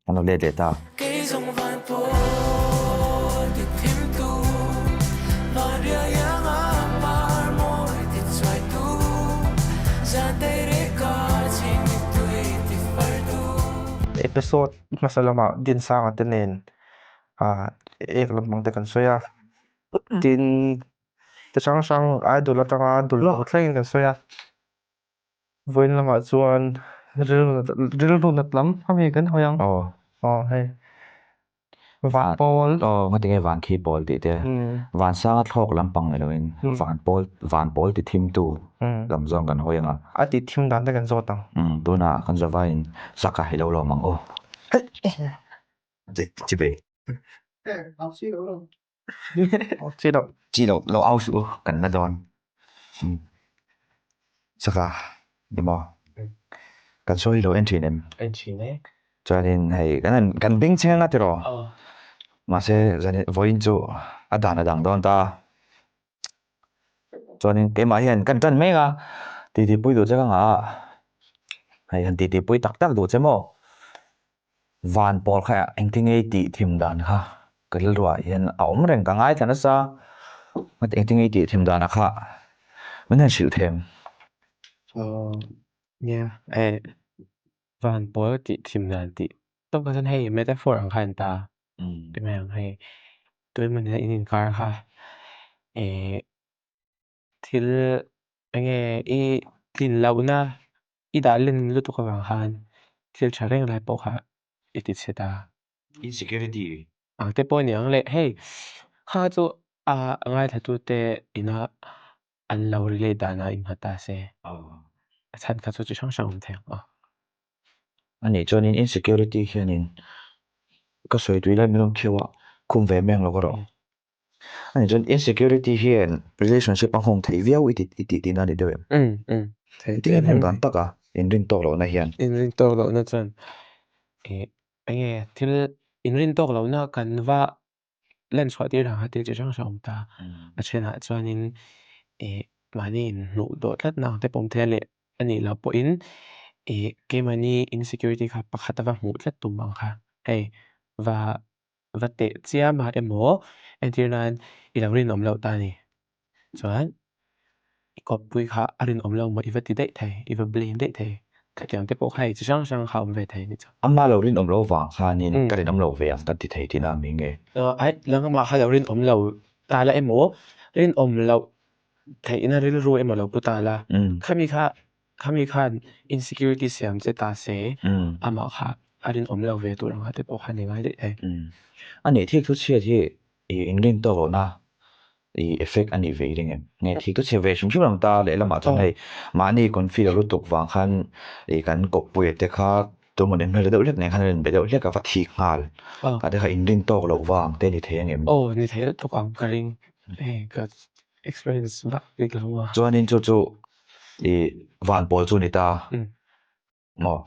Kan lo let leh ta. Episode hmasa lamah Dinsanga te nen ah ek lampang te kan sawi a, tin ti hrang hrang idol atanga dul ho thlengin kan sawi a. Vawiin lamah chuan rilru nat lam a mi kan hawi ang. Aw. Aw hei. Van pawl. Aw ngati nge van khi pawl tih te. Van sanga thlawk lampang ni loin van pawl van pawl ti thim tu lam zawng kan hawi ang a. A ti thim dan te kan zawt ang. Tunah kan zavaiin saka hi lo lawm ang aw. Chi bei. Chi loh. Chi loh lo au suh u kan la dawn. Saka ni maw? Kan sawi lo en thin em? En thin e. Chuanin hei kan han kan beng cheng a tiraw? Mahse zan vawiin chu a dan a dang dawn ta. Chuanin keimah hian kan tan mek a, titi pui duh che ka ngah a, hei han titi pui tak tak duh che maw? Van pawl kha engtin nge i tih thim dan kha ka rilruah hian a awm reng ka ngaithla nasa engtin nge i tih thim dan a kha min han hrilh them. Aw nia eh van pawl tih thim dan tih tawp kha chuan hei metaphor ang kha a ni ta ti mai ang hei tuemaw nen in inkar kha eh Thil enge i tlin lohna i dah len lutuk avang khan thil tha reng lai pawh kha i ti chhe ta. Insecurity. Ang te pawh a ni ang le. Hei, kha chu a ngaithlatute ina an lo relate danah innghat ta se. A chhan kha chu chi hrang hrang awm thei ang aw. A nih chuanin insecurity hianin ka sawi tui lai min rawn khiau a, khum ve mai ang lo ka rawh. A nih chuan insecurity hian relationship a nghawng thei viau i ti i tih tihna a ni deuh em? Umm umm thei Engtin nge dan tak a inrin tawk lohna hian? Inrin tawk lohna chuan ih eng nge thil inrin tawk lohna kan va lan chhuah tir ang kha thil chi hrang hrang a awm ta. A thenah chuanin ih mahni inhnuh dawh tlatna ang te pawh awm thei a leh a nih loh pawhin ih keimahni insecurity kha pakhat a va hmuh tlat tum ang kha hei va Va teh chiam a emaw entir nan i lo rinawm loh ta a ni. Chuan i kawppui kha a rinawm lo maw i va ti daih thei, i va blame daih thei. Khatiang te pawh kha hei chi hrang hrang kha a awm ve thei a ni chu. Ama lo rinawm lo vang khanin ka rinawm lo ve ang ka ti thei tihna a mi nge? Ai, nangmah kha lo rinawm lo ta la emaw, rinawm loh theihna rilru emaw lo pu ta la, khami kha Khami khan insecurity siam che ta se, amah kha a rinawm lo ve tur anga te pawh kha ni ngai daih thei. A nih thik thu chhiat hi i inrin tawk lohna i effect a nih ve i ring em? Nge thik thu chhiat ve hrim hrim ang ta lehlamah chuan hei mahni confi lo lutuk vang khan i kan kawppuia te kha tumawn inhmel deuh hlek nen khan an inbe deuh hlek a va thik nghal. Kha te kha inrin tawk loh vang te ni thei ang em? Aw ni thei lutuk ang ka ring. Hei ka experience vak bik lo a. Chuanin chu chu I van pawl chu ni ta maw?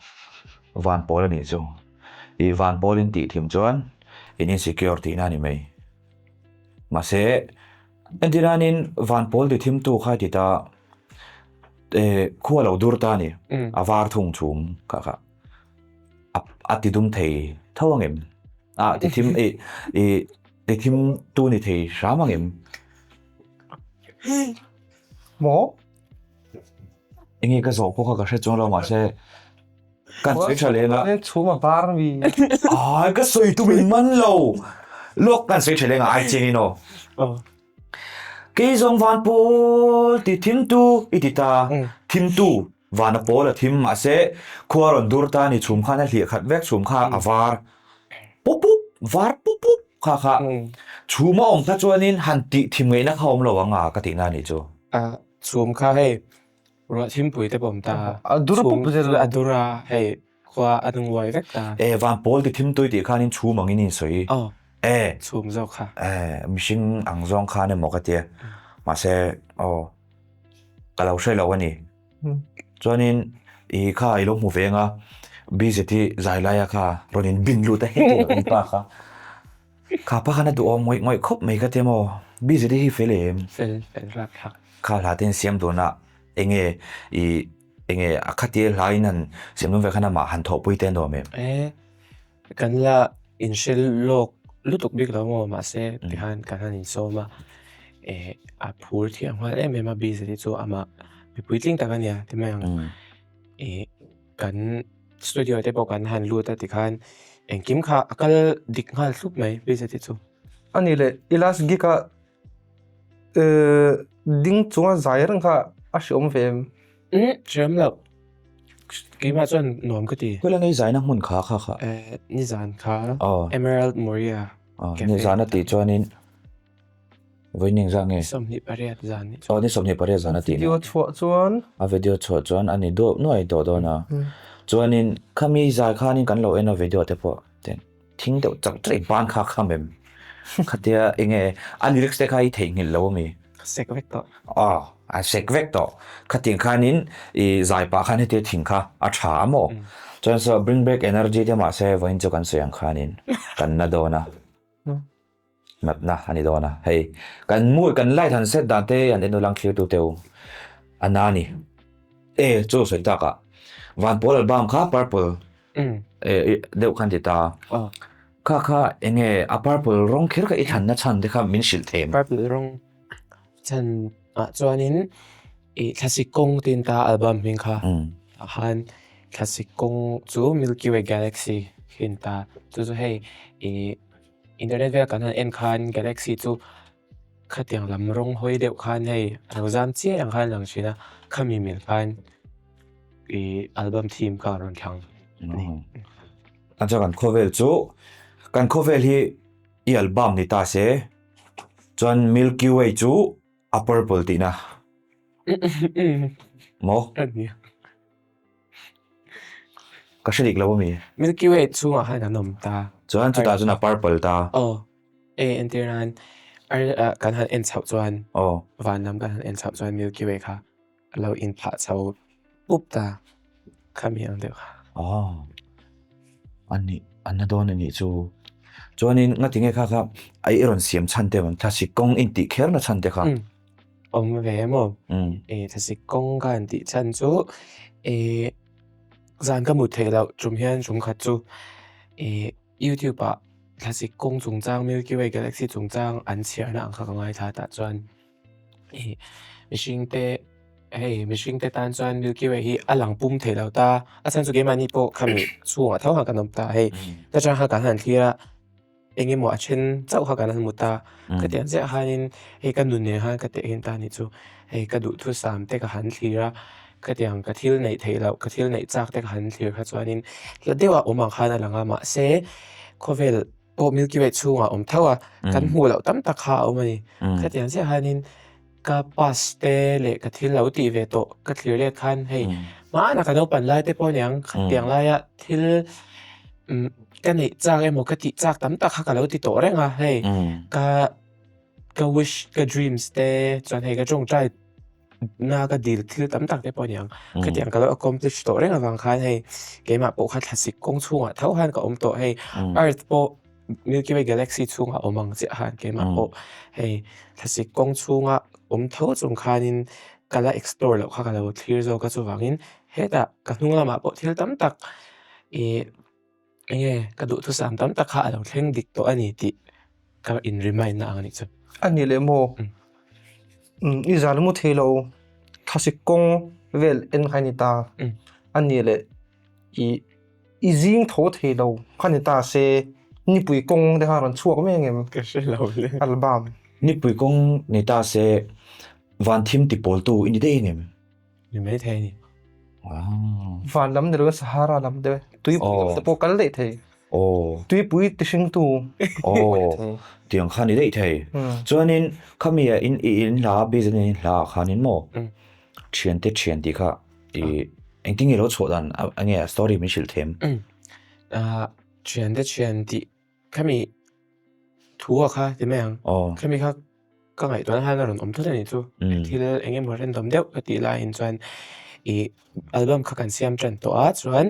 Van pawl a nih chu. I van pawl in tih thim chuan in insecure tihna a ni mai. Mahse, entiranin van pawl ti thim tu kha ti ta khua lo dur ta a ni. A var thung chhum kha kha a ti dum thei tho ang em? A ti thim i ti thim tu ni thei hram ang em? Maw? Enge ka zawh pawh kha ka hre chuang lo mahse kan sawi tha leng a. Chhum a var mi. Ai ka sawi tum in man lo. Lawk kan sawi tha leng a ai chiang in aw. Kei zawng van pawl ti thim tu i ti ta. Thim tu van a pawl a thim mahse khua rawn dur ta ni chhum khan a hliah khat vek chhum kha a var. Pup pup var pup pup kha kha chhum a awm kha chuanin han tih thim ngaihna kha awm lo ang a ka tihna a nih chu. A chhum kha hei ruah thimpui te pawh awm ta a dur pup zel a dur a hei khua a nunguai vek ta. E van pawl ti thim tui tih khanin chhum angin in sawi. Aw e chhum zawk kha. E mihring ang zawng khan emaw ka tia mahse aw ka lo hre lo a ni. Chuanin i kha i lo hmu ve anga BZ hi zai laia kha rawn in bin lut a heti lo in pa kha. Kha pa khan a duhawm ngawih ngawih khawp mai ka ti maw. BZ hi fel em? Fel fel rap thlak. Kha hla te in siam dun a enge i enge a khatia hla in han siam dun ve khan amah han thawhpui te a nuam em? E. Kan la inhre lawk lutuk bik lo maw mahse tikhan kan han insawm a, eh a phur thiam nghal em em a busy te chu amah mipui tling tak a nia ti mai ang. Eh kan studio te pawh kan han lut a tikhan engkim kha a kal dik nghal thlup mai busy te chu. A ni leh i last gig a eh ding chunga zai reng kha a hreawm ve em? Umm hreawm loh. Keimah chuan nuam ka ti. Kawleng ei zaina hmun kha kha kha. Eh nizan kha Emerald Moria Cafe. Nizan a tih chuanin vawiin zan nge? 28 zan nih chuan. Aw ni 28 zan a tih. Video chhuah chuan. A video chhuah chuan a ni duah nuai tawh dawn a. Chuanin khami zai khanin kan lo en a video te pawh ten thing deuh chak chak i ban kha kham em? Khatia enge a lyrics te kha i theihnghilh lo ami? Ka sek vek tawh. Aw, a sek vek tawh. Khatin khanin i zai pah khan hetia thing kha a tha a maw? Chuan saw bring back energy te mahse vawiin chu kan sawi ang khanin kan na dawn a, natna a ni dawn a. Hei kan mood kan light han set dan te han en ulang thlir tu teu a na ni. E chu sawi takah Vanpawl album kha purple deuh khan ti ta. Kha kha enge a purple rawng kher kha i thlanna chhan te kha min hrilh thei em? Purple rawng chhan ah chuanin ih thlasik kawng tiin ta album hming kha ah khan thlasik kawng chu Milky Way Galaxy khi a ni ta. Chu chu hei ih internet vel kan han en khan galaxy chu khatiang lam rawng hawi deuh khan hei a lo zam chiai ang khan a lang thin a, khami mil khan ih album theme kha a rawn thlang a ni. A chuan kan khawvel chu kan khawvel hi i album ni ta se chuan Milky Way chu a purple tihna maw? Ka hre dik lo ami? Milky Way chhungah khan an awm ta. Chuan chutah chuan a purple ta. Aw e entir nan kan han en chhoh chuan van lam kan han en chhoh chuan Milky Way kha a lo inphah chho pup ta khami ang deuh kha. Aw ani an na dawn anih chu. Chuanin ngatinge kha kha a i rawn siam chhan te thlasik kawng intih kher na chhan te kha. Awm ve maw? E thlasik kawng ka han tih chhan chu e zan ka mut theih loh tum hian tum khat chu e youtube ah thlasik kawng chungchang milky way galaxy chungchang an chhiarna ang kha ka ngaithla tah chuan e mihring te hei mihring te tan chuan milky way hi a lang pum theih loh ta a chhan chu keimahni pawh khami chhungah tho khan kan awm ta hei ta chang kha kan han thlir a. Eng emaw a then chauh kha kan han hmu ta. Khatiang chiah khanin hei ka nun nen khan ka teh hin ta ni chu. Hei ka duhthusam te ka han thlir a, khatiang ka thil neih theih loh, ka thil neih chak te ka han thlir kha chuanin hla deuh a awm ang khan a lang a. Mahse khawvel pawh Milky Way chhungah a awm tho a, kan hmuh loh tam tak kha a awm a ni. Khatiang chiah khanin ka past te leh ka thil lo tih ve tawh ka thlir let khan hei hmanah ka naupan lai te pawh aniang khatiang laia thil ka neih chak emaw ka tih chak tam tak kha ka lo ti tawh reng a hei ka ka wish ka dreams te chuan hei ka tawngtai na ka dil thil tam tak te pawh aniang khatiang ka lo accomplish tawh reng avang khan hei keimah pawh kha thlasik kawng chhungah tho khan ka awm tawh hei earth pawh Milky Way Galaxy chhungah awm ang chiah khan keimah pawh hei thlasik kawng chhunga awm tho chung khanin ka la explore loh kha ka lo thlir zawk a chuvangin hetah ka hnung lamah pawh thil tam tak ih eng nge ka duhthusam tam tak kha a lo thleng dik tawh a ni tih ka in remind na ang a nih chu. A ni leh maw? I zal mu thei lo thlasik kawng vel en kha a ni ta. A ni leh ih. I zing tho thei lo kha ni ta se, nipui kawng te kha rawn chhuak mai angem? Ka hre lo le. Album. Nipui kawng ni ta se, van thim ti pawltu i ni daih angem? Ni mai thei a ni. Van lam ni lo Sahara lam te, tuipui lam te pawh kal daih thei. Tuipui ti hringtu. Aw, tiang kha ni daih thei. Chuanin khami ah in i in hla, business in hla ah khanin maw, thiante thian tih kha I engtin nge lo chhuah dan a nge a story min hrilh them? Thian te thian tih khami thu a kha ti mai ang. Khami kha ka ngaihtuahna khan a rawn awm thut a nih chu. Thil eng emaw random deuh ka tih laiin chuan i album kha kan siam tan tawh a chuan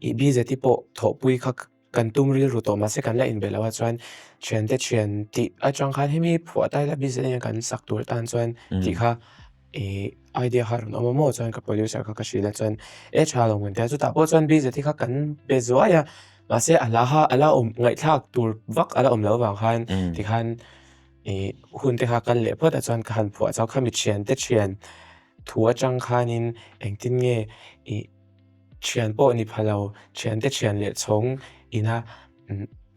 i BZT pawh thawhpui kha Kan tum rilru tawh mahse kan la inbe lo a chuan thian te thian tih atang khan hemi phuah ta ila business eng kan sak tur tan chuan tih kha ih idea kha rawn awm a maw chuan ka producer kha ka hrilh a chuan e tha lo ngan tia chutah pawh chuan business hi kha kan be zuai a. Mahse a hla kha a la awm ngaihthlak tur vak a la awm loh avang khan tikhan ih hun te kha kal leh phawt a chuan ka han phuah chauh khami thiante thian thu atang khanin engtin nge ih thian pawh ni pha lo thiante thian leh chhawng ina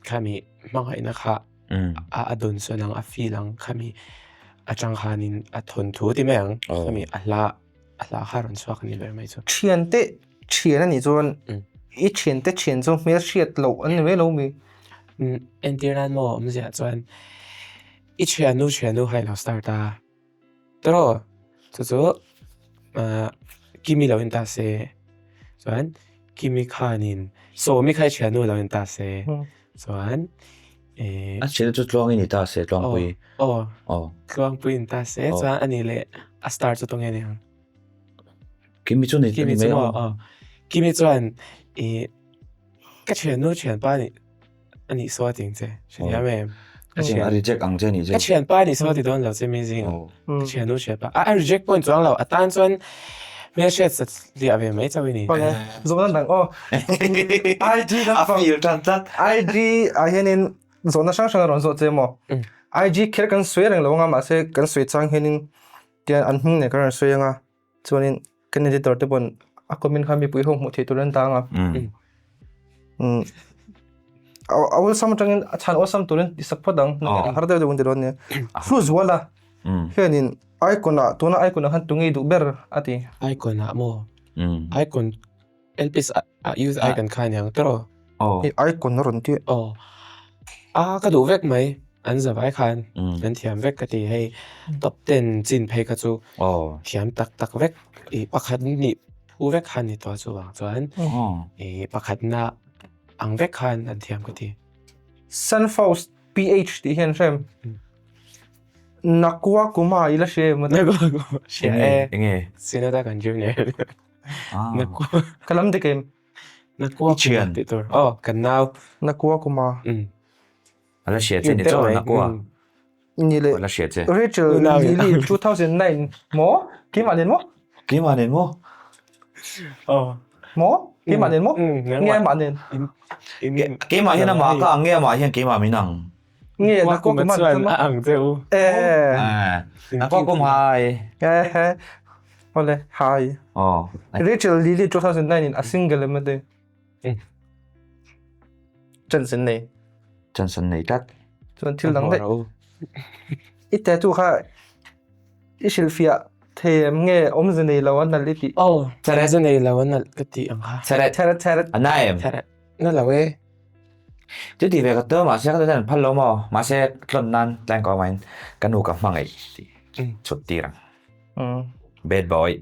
khami hmangaihna kha a dawn sawn ang a feel ang khami atang khanin a thawnthu ti mai ang khami a hla a hla kha rawn chhuak a ni ber mai chu. Thiante thian a nih chuan i thiante thian chu hmel hriat loh an ni mai lo mi? Entir nan maw awmzia chuan i thiannu thiannu kha i lo start a, tawh chu chu Kimi lo in ta se chuan Kimi khanin Sawmi kha i thiannu lo in ta se chuan A thiannu chu Tluangin i ta se Tluangpui. Aw aw Tluangpui in ta se chuan ani leh a star chu tunge aniang. Kimi chu ni Kimi chu maw aw Kimi chuan i ka thiannu thianpa nih anih saw a ti ang che hrethiam em ka thian a reject ang che nih chu ka thianpa anih saw a ti dawn lo che mi zing ka thiannu thianpa a reject pawh ni chuang lo a tan chuan hmelhriat satliah ve mai chauh i ni. Zawhna dang aw IG a feel tan tlat. IG ah hianin zawhna hrang hrang a rawn zawh che maw? IG kher kan sawi reng lo anga mahse kan sawi chang hianin tian an hming nen kan rawn sawi anga chuanin kan editor te pawn a comment kha mipui ho hmuh theih tur an ta anga a awlsam atangin a chhan awlsam turin ti sak phawt ang a har deuh deuh an ti dawn nia. Hluzuala hianin icon ah tuna icon ah khan tunge duh ber a ti. Icon ah maw? Icon Elpis a use icon kha aniang tawh. Hei icon a rawn ti. Aw a ka duh vek mai an za vai khan an thiam vek ka ti hei top ten chin phei kha chu thiam tak tak vek ih pakhat nih phu vek khan ni tawh chuvang chuan ih pakhatna ang vek khan an thiam ka ti. Sunfaust PH tih hian hrem. Nakua Kuma i la hria em? Nakua Kuma hria e. Enge? Sinata kan junior. Nakua. Ka lam dik em? Nakua Kuma tih tur. Aw, kan nau. Nakua Kuma. A la hria che ni chaw Nakua. Ni le. A la hria che. Rachel Lily 2009 maw? Keimah nen maw? Keimah nen maw? Aw. Maw? Keimah nen maw? Nge amah nen? Keimah hian amah ka ang nge amah hian keimah min ang? Nge Nakua Kuma chuan a ang che u. Eh. Nakua Kuma hi. Eh. Awle, hi. Aw. Rachel Lily 2009 in a single em ati. Chance an nei. Chance an nei tlat. Chuan thil dang daih. I tattoo kha i hrilhfiah thei em nge awmze nei lo a nalh i tih? Aw, awmze nei lo a nalh ka tih ang kha. Cheret. Cheret cheret. A na em? Cheret. Na lo e. Chu ti ve ka tum mahse ka tan phal lo maw? Mahse tlawn nan tleng ko maiin ka nu ka hmangaih tih chhut tir ang. Bad boy.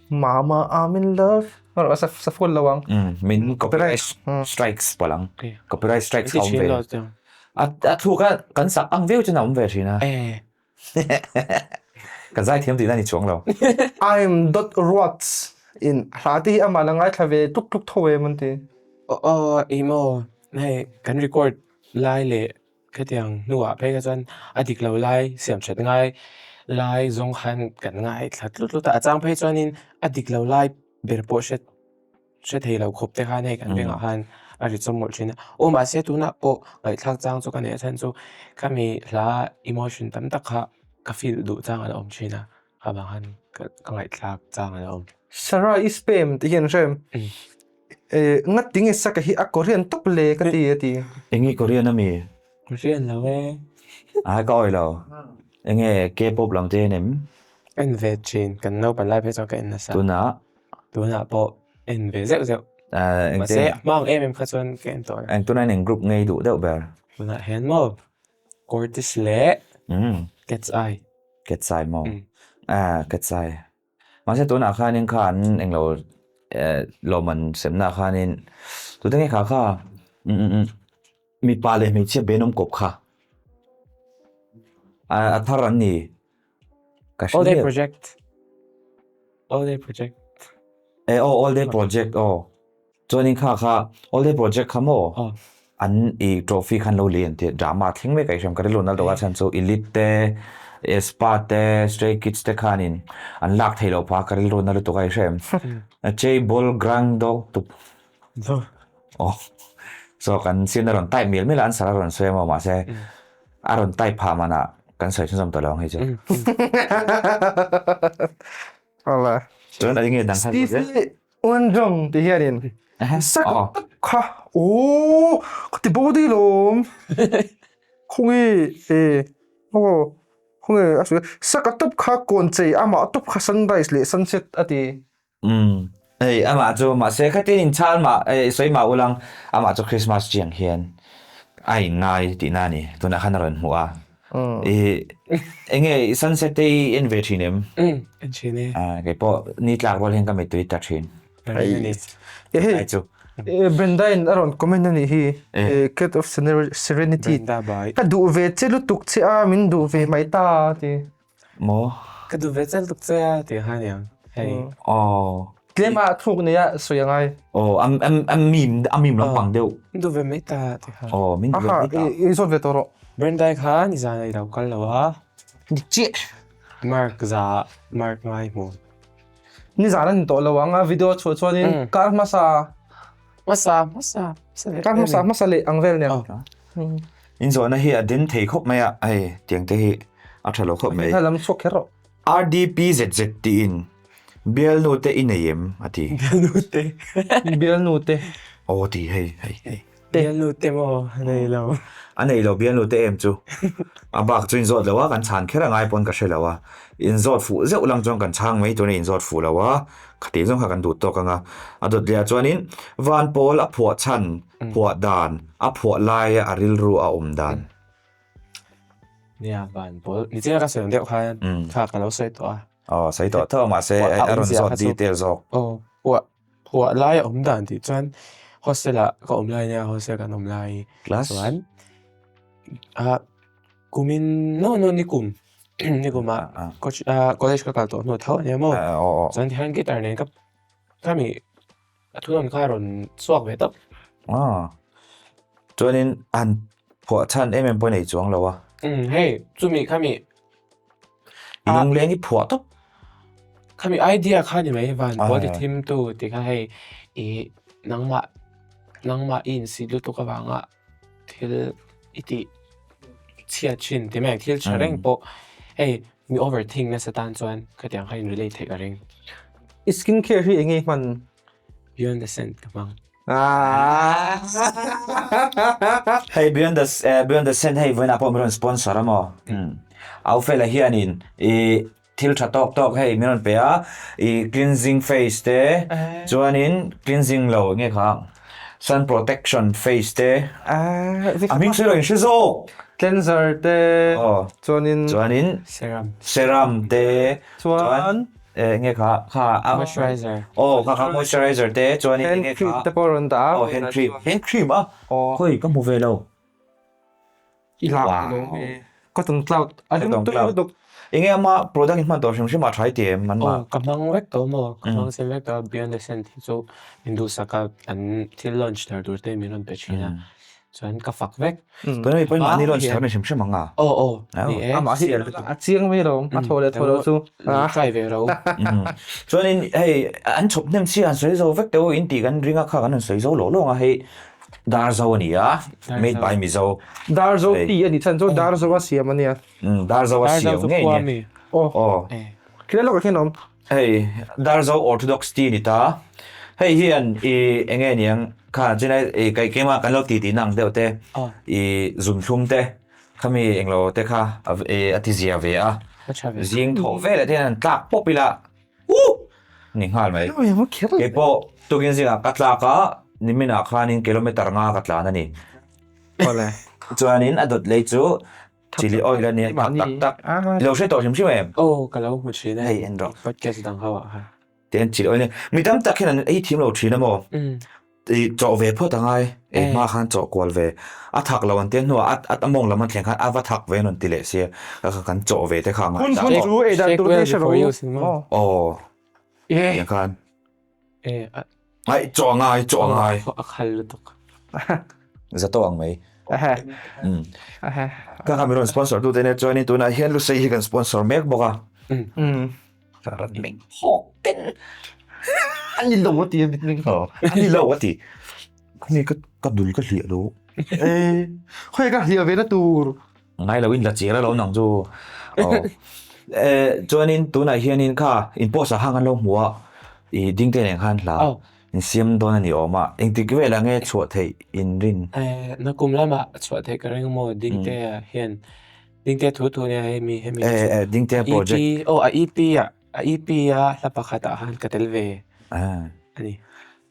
Mama I'm in love. Sa sa full lo ang. Min copyright strikes pawh lang. Copyright strikes a awm ve. A a thu kha kan sak ang viau chuan a awm ve thin a. Kan zai thiam tihna ni chuang lo. I'm dot ruats in hla te hi amah la ngaithla ve tluk tluk tho em an ti. Aw ih maw hei kan record lai leh Khatiang hnuah phei kha chuan a dik lo lai siam that ngai lai zawng khan kan ngaithla tlut tlut a, a chang phei chuanin a dik lo lai ber pawh hre hre thei lo khawp te khan hei kan bengah khan a ri chawm mawlh thin a. Aw mahse tunah pawh ngaihthlak chang chu ka neih a chhan chu khami hla emotion tam tak kha ka feel duh chang a la awm thin a. Kha vang khan ka ngaihthlak chang a la awm. Sarah i spam tih hian hrem. Nga tinge saka hi a Korean tawp le ka ti a ti. Enge Korean a mi? Korean lo e. Ai ka awih lo. Enge K-pop lam te en em? En ve thin, kan naupan lai phei chuan ka en nasa. Tunah? Tunah pawh en ve zeuh zeuh. Mahse a hma ang em em kha chuan ka en tawh lo. Eng tunah hian eng group ngei duh deuh ber? Tunah hian maw Cortis leh Cat's Eye. Cat's Eye maw? Ah, Cat's Eye. Mahse tunah khanin kha an englo lawmman semna khanin tute nge kha kha mipa leh hmeichhia benawm kawp kha a thar an ni. Ka hre All Day Project. All Day Project. E aw All Day Project aw. Chuanin kha kha All Day Project kha maw an i trophy khan lo lei an ti a, drama thleng mek a i hriam ka rilru nal deuh a chhan chu Elite te Aespa te Stray Kids te khanin an lak theih loh phah a ka rilru na lutuk a i hriam. Chaebol Grando tup aw. So kan sin a rawn type mial mial a answer a rawn sawi a maw mahse a rawn type phah manah kan sawi chhunzawm tawh lo ang hei chu. Awle. Chuan a enge dang kha Steve Unjong ti hianin sak tak kha oh ka ti bo dei lawm khawnge e aw khawnge a sawi sak a tawp kha kawn chei amah tawp kha sunrise leh sunset a ti. Umm hei amah chu mahse khatin inchhal mah eh sawi mah ulang amah chu Christmas tree ang hian a inngai tihna a ni tunah khan a rawn hmuh a ih enge sunset te i en ve thin em? Umm en thin e. Ah keipawh ni tlak rual hian ka mittui ta thin. Hei hei chu Brenda in a rawn comment a nih hi Cat of Serenity ka duh ve che lutuk che a min duh ve mai ta a ti. Maw? Ka duh ve chel tuk che a ti kha aniang. Hei. Aw. Tlem ah thluk nei a sawi a ngai. Aw, a a a mim a mim lampang deuh. Min duh ve mai ta ti kha. Aw, min duh ve mai ta. Aha, i zawt ve tawh rawh. Brendai kha nizan ah i lo kal lo a. Dik chiah. Mark za mark ngai hmu. Nizan a ni tawh lo ang a video chhuah chuanin kar hmasa. Hmasa hmasa hmasa leh. Kar hmasa hmasa leh ang vel nia. In zawhna hi a den thei khawp mai a, hei tiang te hi a tha lo khawp mai. Hei lam chhuak kher rawh. RDPZZ tiin bialnu te i nei em a ti. Bialnu te. Bialnu te. Aw ti hei hei hei. Bialnu te maw a nei lo. A nei lo bialnu te em chu. A bak chu inzawt lo a, kan chhan kher a ngai pawn ka hre lo a. Inzawt fuh zeuh lang chuan kan chhang mai tuna inzawt fuh lo a, khati zawng kha kan duh tawk ang a. A dawt leh ah chuanin van pawl a phuah chhan, phuah dan, a phuah laia a rilru a awm dan. Nia, van pawl ni chiah ka sawi ang deuh khan kha ka lo sawi tawh a. Aw, sawi tawh tho mahse a rawn zawt detail zawk. Aw, phuah phuah lai a awm dan tih chuan hostel ah ka awm lai nia hostel kan awm lai chuan ah kumin no no ni kum ni kum ah college ka kal tawh hnu tho ania maw chuan tihian guitar nen ka khami a thunawn kha a rawn chhuak ve tawp. Chuanin han phuah chhan em em pawh i nei chuang lo a. Hei chumi khami I lungleng i phuah tawp. Khami idea kha ni mai van pawl ti thim tu tih kha hei i nangmah nangmah i insit lutuk avanga thil i tih chhiat thin ti mai thil tha reng pawh hei mi over think nasa tan chuan khatiang kha in relate theih ka ring. I skin care hi enge hman? Beyond the Scent ka hmang. Hei Beyond the Beyond the Scent hei vawiinah pawh min rawn sponsor a maw? Aufela hianin i thil tha tawk tawk hei min rawn pe a, i cleansing face te chuanin cleansing lo enge kha sun protection face te a hming sawi lo in hre zawk. Cleanser te chuanin chuanin serum serum te chuan enge kha kha a moisturizer aw kha kha moisturizer te chuan hand enge cream kha te pawh a rawn dah a aw hand cream hand cream a khawi ka hmu ve lo i lak lo cotton cloud a hlim tui lutuk enge ama product hi hman tawh hrim hrim a tha i ti em an mah aw ka hmang vek tawh maw ka hmang sen vek tawh a beyond the scent hi chu min duhsak a an thil launch thar tur te min rawn pe thin a Chuan ka fak vek. Tuna mi pawhin mahni launch thar ni hrim hrim ang a. Aw aw ni e. Amah hi a chiang mai lo, a thaw leh thaw lo chu. Try ve ro. Chuanin hei an chhawp hnem chi an sawi zo vek teuh in tih kan ring a kha kan han sawi zo lawh lawng a hei Darzo a ni a, made by Mizo. Darzo tea a ni chhan chu Darzo a siam a nia. Darzo a siam ngei a ni. Aw. Khilai lawkah khian a awm. Hei Darzo Orthodox tea ni ta. Hei hian i enge niang kha chinai i kai keimah kan lo ti tihna ang deuh te i zunthlum te khami englo te kha i a ti zia ve a. Zing thawh veleh te hian an tlak pawp ila uh ni nghal mai. Keipawh tukin zingah ka tlak a niminah khanin kilometer nga ka tlan a ni. Chuanin a dawt lei chu Chili oil a nia tak tak tak. I lo hre tawh hrim hrim em? Aw ka lo hmu thin e. Hei en rawh. Podcast dang ho ah khan. Tian chili oil nia. Mi tam tak hian an ei thiam lo thin a maw? I chawh ve phawt a ngai. Ei hma khan chawh kual ve. A thak lo an tia hnuah a a mawng lam an thleng khan a va thak ve an rawn ti leh sia. Ka kha kan chawh ve te kha a ngai. Hun hun chu ei dan tur te hre rawh. Aw. Tiang khan. Ai, chaw a ngai, chaw a ngai. A khal lutuk. Za tawh ang mai. Ka kha min rawn sponsor tu te nia chuanin tunah hian Lusei hi kan sponsor mek bawk a. Rawn meng hawk ten. A ni lo a ti a mitmeng. A ni lo a ti. Khawnge ka ka dul ka hliah lo. E, khawnge ka hliah ve na tur. Ngai lo in la cher a lo nang chu. Aw. E, chuanin tunah hianin kha in post ah khan kan lo hmu a, i ding te nen khan hla in siam dawn a ni awm a, engtik velah nge chhuah theih in rin? E, nakum lamah chhuah theih ka ring maw ding te ah hian ding te thu thu nia hemi hemi E, e, ding te project. EP aw a EP ah a EP a hla pakhat ah khan ka tel ve a ni.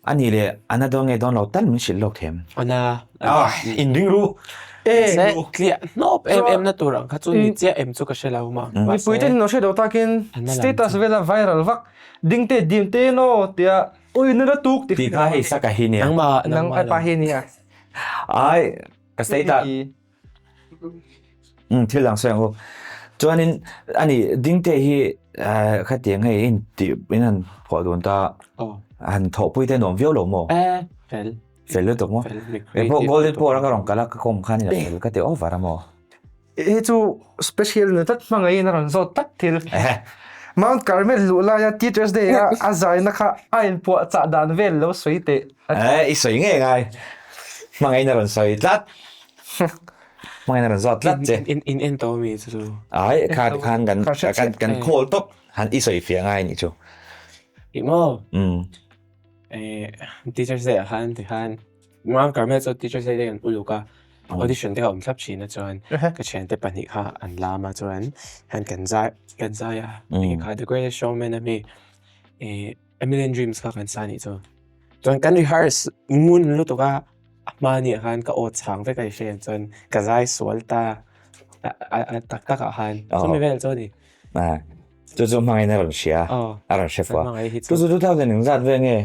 A nih leh a na dawn nge dawn lo tal min hrilh lawk them. A na. Ah, in ring ru. E, tliah hnawp em em na tur ang kha chu ni chiah em chu ka hre lo mah. Mipui ten lo hre lo takin status vela viral vak ding te dim te no tia ui na tuk ti kha hei saka hi nia. Nangma nang ai pa hi nia. Ai ka status Umm thil dang sawi ang u. Chuanin ani Dingte hi khatiang hei in tih in han phuah dun ta han thawhpui te nuam viau lo maw? E fel. Fel lutuk maw? Kei pawh Golden Pawl a ka rawn kal a ka kawm khan in a fel ka ti over a maw? Hei chu special nu tlat hmangaihin a rawn zawt tlat thil. Mount Carmel luh laia Teachers Day a a zaina kha a inpuah chah dan vel lo sawi teh. E i sawi ngei ngai. Hmangaihin a rawn sawi tlat. Hmangaihin a rawn zawt tlat che. In in en tawh ami chu chu. Ai kha khan kan kan kan call tawp han i sawi fiah ngai nih chu. Ih maw? Umm. Eh Teachers Day ah khan ti khan Mount Carmel chu Teachers Day te kan uluk a audition te kha awm thlap thin a chuan ka thiante pahnih kha an lam a chuan hian kan zai kan zai a eng kha The Greatest Showman ami eh A Million Dreams kha kan sa nih chu. Chuan kan rehearse ngun lutuk a. A hma nih khan ka aw chhang vek a i hre chuan ka zai sual ta a tak tak ah khan chumi vel chu a ni. Chu chu hmangin a rawn hria a rawn hre fuh a. Chu chu 2000 engzat vel nge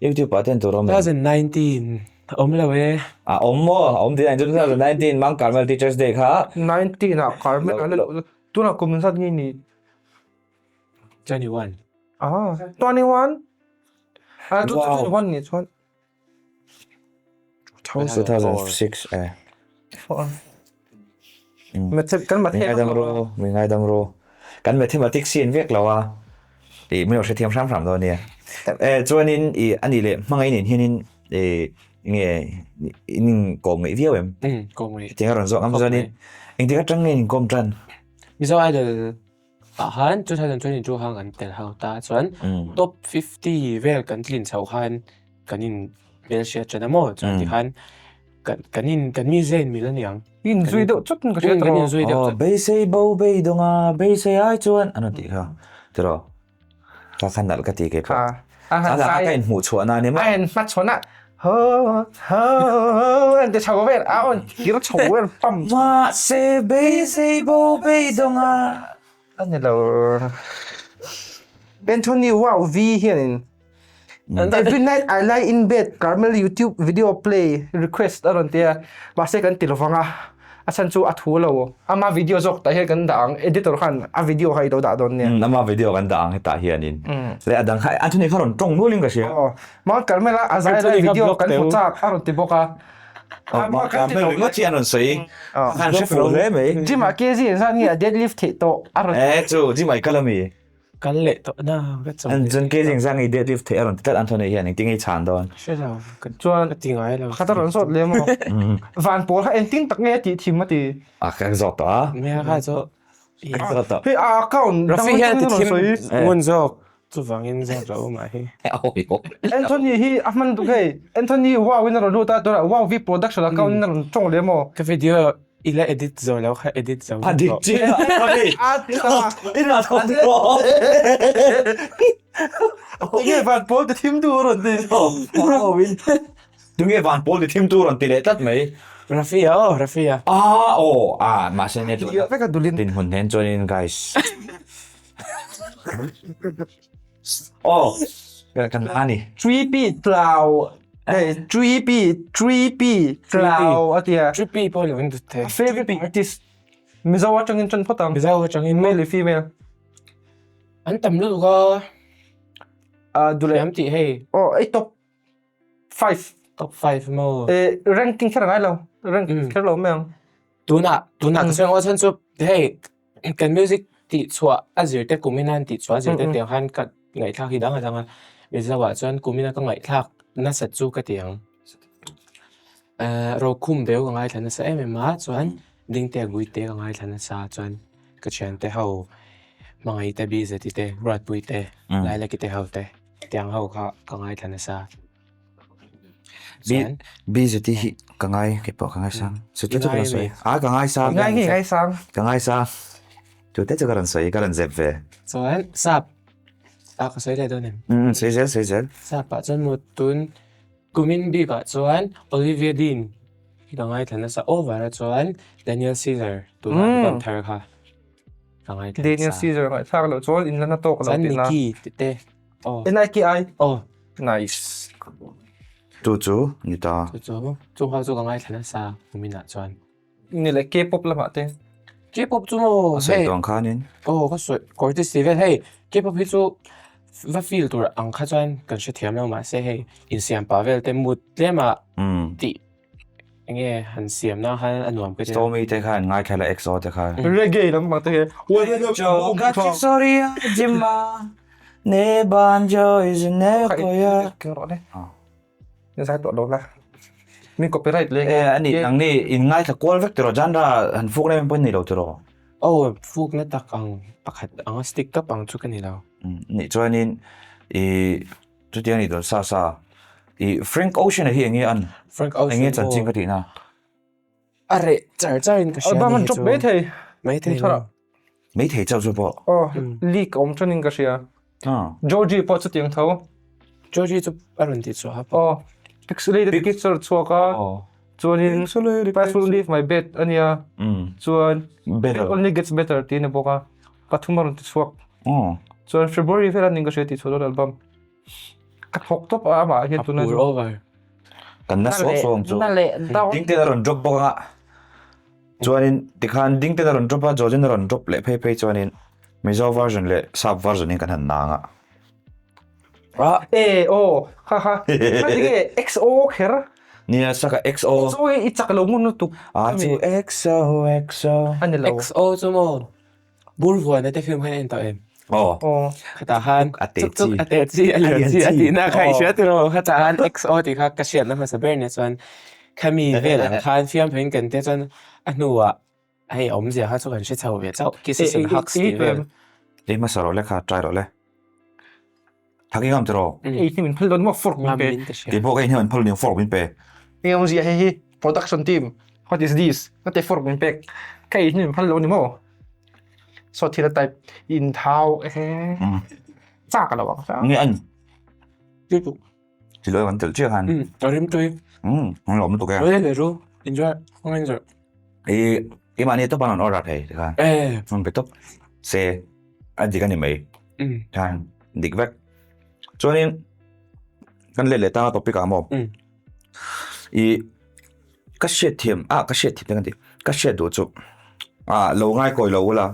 YouTube ah ten tur awm em? 2019 a awm lo e. A awm maw? A awm tih a 2019 Mount Carmel Teachers Day kha. 19 ah Carmel a la loh tunah kum engzat nge ni? 21. Ah 21? Ah 21 nih chuan. 2006 eh. Min ngaidam ru, min ngaidam ru. Kan mathematics hi an vek lo a. I min lo hrethiam hram hram dawn nia. Eh chuanin i ani leh hmangaih nen hianin i nge in inkawm ngeih viau em? Kawm ngeih. Hetiang a rawn zawh ngam chuanin engtik atang nge in inkawm tan? Mizo Idol Ah khan 2022 khan kan tel ho ta chuan top 50 vel kan tlin chhoh khan kan in hmelhriat ṭan a maw chuan tikhan kan kan in kan mi zia in mil a niang. In zui deuh chawt in ka hria tawh. Kan in zui deuh chawt. Beisei bo beidawng a beisei ai chuan an rawn tih kha tiraw kha kha nalh ka ti kei pawh. A han sai. Ka inhmuh chhuah na a ni maw? A in hmachhawn a ho ho ho an ti chho vel a awn kir chho vel pam. Mahse beisei bo beidawng a. A ni lo. Anthony wow V hianin Every night I lie in bed Carmel YouTube video play request a rawn ti a mahse kan ti lovang a a chhan chu a thu lo ama video zawk tah hian kan dah ang editor khan a video kha i lo dah dawn nia. Ama video kan dah ang hetah hianin leh a dang kha Anthony kha rawn tawng nualin ka hria. Aw Mount Carmel a a zai lai video kan hmu chak a rawn ti bawk a. Mount Carmel ringawt hi an rawn sawi a han hre fuh hle mai. Gym ah KZ engzat nge a deadlift theih tawh a rawn. E chu gym ah i kal ami? Kal leh tawh na ka chawm leh. Chuan kei zing zang i deadlift theih a rawn ti tlat Anthony hian engtin nge i chhan dawn? Hre lo ka chuan ka ti ngai lo. Khat a rawn zawt leh maw? Van pawl kha engtin tak nge a tih thim a ti? A ka zawt tawh a. Nia kha chu ka zawt tawh. Hei a account dang Rafi hian a ti thim ngun zawk chuvangin zawt rawh u mah hi. Anthony hi a hman duk hei Anthony wow in a rawn lut a tunah wow V production account in a rawn tawng leh maw? Ka video I la edit zo lo kha edit zo A dik chiah a ni. I la thawk tawh. Tunge van pawl ti thim tu rawn ti. Tunge van pawl ti thim tu rawn ti leh tlat mai. Rafia aw Rafia. Ah aw ah mahse ne tu. Vek a dulin. Dinhmun nen chuanin guys. Aw kan la ni. Tripi tlau hei tripi tripi tlau a tia. Tripi pawh lo in dut thei. Favorite artist Mizo atangin tan phawt ang. Mizo atangin male leh female. An tam lutuk a. Ah dule. Thiam tih hei. Aw ei top 5. Top 5 maw. Eh ranking kher ngai lo. Ranking kher lo mai ang. Tunah tunah ka sawi ang aw chhan chu hei kan music tih chhuah a zir te kum ina an tih chhuah a zir te tiang khan ka ngaihthlak hi dang a dang a Mizo ah chuan kum ina ka ngaihthlak nasat chu ka ti ang. Rokhum beu ka ngaithla nasa em em a, chuan Dingte Guite ka ngaithla nasa chuan ka thiante ho Hmangaihte Bizeti te Ruatpuite Lailaki te ho te tiang ho kha ka ngaithla nasa. Chuan Bizeti hi ka ngai kei pawh ka ngaisang. Chute chu ka rawn sawi. A ka ngaisang. I ngai nge ngaisang? Ka ngaisang. Chute chu ka rawn sawi ka rawn zep ve. Chuan sap ah ka sawi leh dawn em? Sawi zel sawi zel. Sap ah chuan maw tun Kumin bikah chuan Olivia Dean hi ka ngaithla nasa over a chuan Daniel Caesar tuna album thar kha ka ngaithla nasa. Daniel Caesar ngaihthlak loh chuan in la na tawk lo Chuan tihna. Nicki tih te aw. N-I-K-I? Aw. Nice. Chu chu ni ta. Chu chu chung ho chu ka ngaithla nasa kuminah chuan. Ni leh K-pop lamah te. K-pop chu maw A sawi tawng khanin. Aw ka sawi Curtis tih vel hei K-pop hi chu va feel tur ang kha chuan kan hrethiam lo mahse hei insiam pah vel te mood tlem ah tih enge han siam na khan a nuam ka ti a. Stormy te khan ngaithla la EXO te khan. Reggae lampang te hi. Zai tawh lo la. Mi copyright leng. E ani nang ni in ngaithla kual vek tiraw genre han fuk na em pawh ni lo tiraw. Aw fuk na tak ang pakhat anga stick tawp ang chu ka ni lo. Nih chuanin i chutiang ni dawn sa sa i Frank Ocean a hi enge an Frank Ocean enge chanchin ka tihna. A reh char char in ka hria Album an ni drop chu. mai thei. Mai thei Thar lo. Mai thei chauh chu pawh. Aw leak a awm ṭanin ka hria. Georgie pawh chutiang tho. Georgie chu a rawn tih chhuah a. Aw pixelated picture chhuak a. Chuanin Pass will leave my bed a nia. Chuan it only gets better tih a ni bawk a. Pathum a rawn ti chhuak. Chuan February velah nin ka hria tih chhuah dawn album. Ka thawk tawp a amah hian tuna chu. over. Kan na suak suak ang chu. Ding ten a rawn drop bawk anga. Chuanin tikhan ding ten a rawn drop a, Georgian a rawn drop leh phei phei chuanin Mizo version leh Sap version in kan han nang a. Ah e aw ha ha. Kha tinge XO kher. Nia saka XO. XO hi i chak lo ngun lutuk. Ah chu XO XO. Ani lo. XO chu maw Burvuana te film khan a en tawh em? Aw. Aw. Khatah khan A te chuk chuk chi. a te chi a lian chi a tihna kha i hria tiraw? Khatah khan XO tih kha ka hriatna hmasa ber nia chuan khami vel ang khan fiam pheiin kan tia chuan a hnuah hei awmzia kha chu kan hre chho ve chauh kisses and hugs tih vel. Ei hmasa rawh le kha try rawh le. Thak i ngam tiraw? Ei hi min phal dawn maw fork min pe. Kei pawh ka ei hnem an phal aniang fork min pe. Eng awmzia hei hi production team what is this ka ti fork min pek ka ei hnem phal lo ni maw saw thil a type in thau ehe chak a lo ang sa. Nge an Ti lo kan tel chiah khan. A rim tui. An lawm lutuk e. Ro le ru enjoy hong enjoy. I i mahni tawp an rawn order thei ti khan. E. An pe tawp se a dik a ni mai. Khan dik vek. Chuanin kan let leh tang a topic ah maw. I ka hriat thiam ah ka hriat thiam te kan ti ka hriat duh chu ah lo ngai kawi lo ula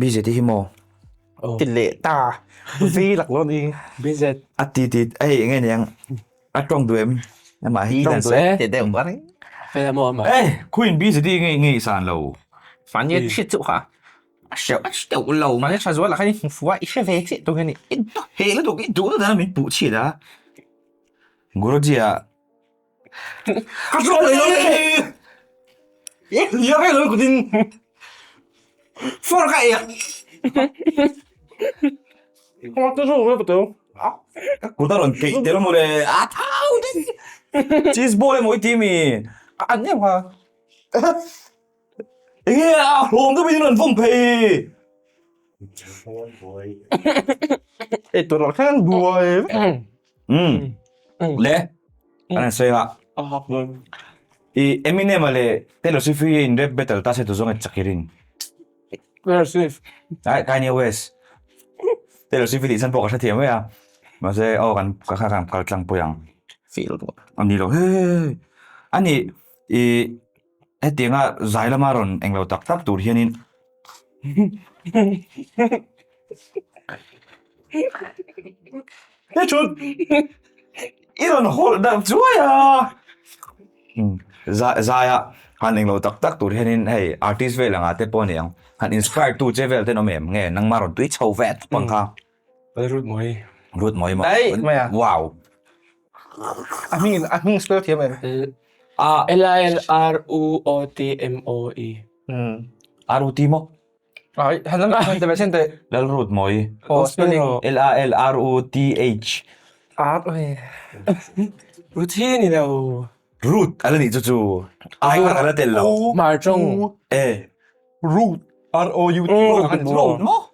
busy te hi maw. Ti leh ta vi lak lo ni. BZ. A ti ti hei eng nge niang a tawng duh em amah hi Tawng duh e. Ti deuh bar. Fel emaw amah. Eh khuin BZ hi nge nge i san lo. Mahni a hriat chu kha. A hreuh a hreuh lo. Mahni tha zual ah khan i hmu fuh a i hre ve chiah tur hi a ni. I heh lutuk i duh lutuk a min puh chhiat a. Guruji ah Ka tawng leh lo le. Nia ve lo kutin. For ka ek. Ka te zo ve patel. Ka kut a rawn keih tel maw le. A thau deuh. Cheese ball emaw i ti mi. An em kha. Enge a hlawm deuh in rawn vawm phei. Ei tur loh thleng buai. Um le an han sawi a. I Eminem a leh Taylor Swift hi in rap battle ta se tu zawng e chak i ring. Taylor Swift. Ai Kanye West. Taylor Swift hi tih chhan pawh ka hrethiam mai a. Mahse aw kan ka kha kan kal tlang pui ang. Feel duh. Ani lo he ani i Hetianga zai lama rawn englo tak tak tur hianin He chut i rawn hawlh darh chuai a zaia han englo tak tak tur hianin hei artist vel anga te pawh a ni ang han inspire tu che vel te an awm em nge nangmah rawn tui chho ve tawp ang kha Rut mawi Rut mawi maw Daih mai a Wow. A hming a hming spell thiam em? A L I L R U O T M O E. R U T maw? Ai, han lam han te sen te. Lalrutmawi. Oh, spelling. L A L R U T H. R oi. Ruthi ni lo. Root ala nih chu chu. Ai kha ala tel lo. Mar tawng. E. Root. R O U T. Road maw?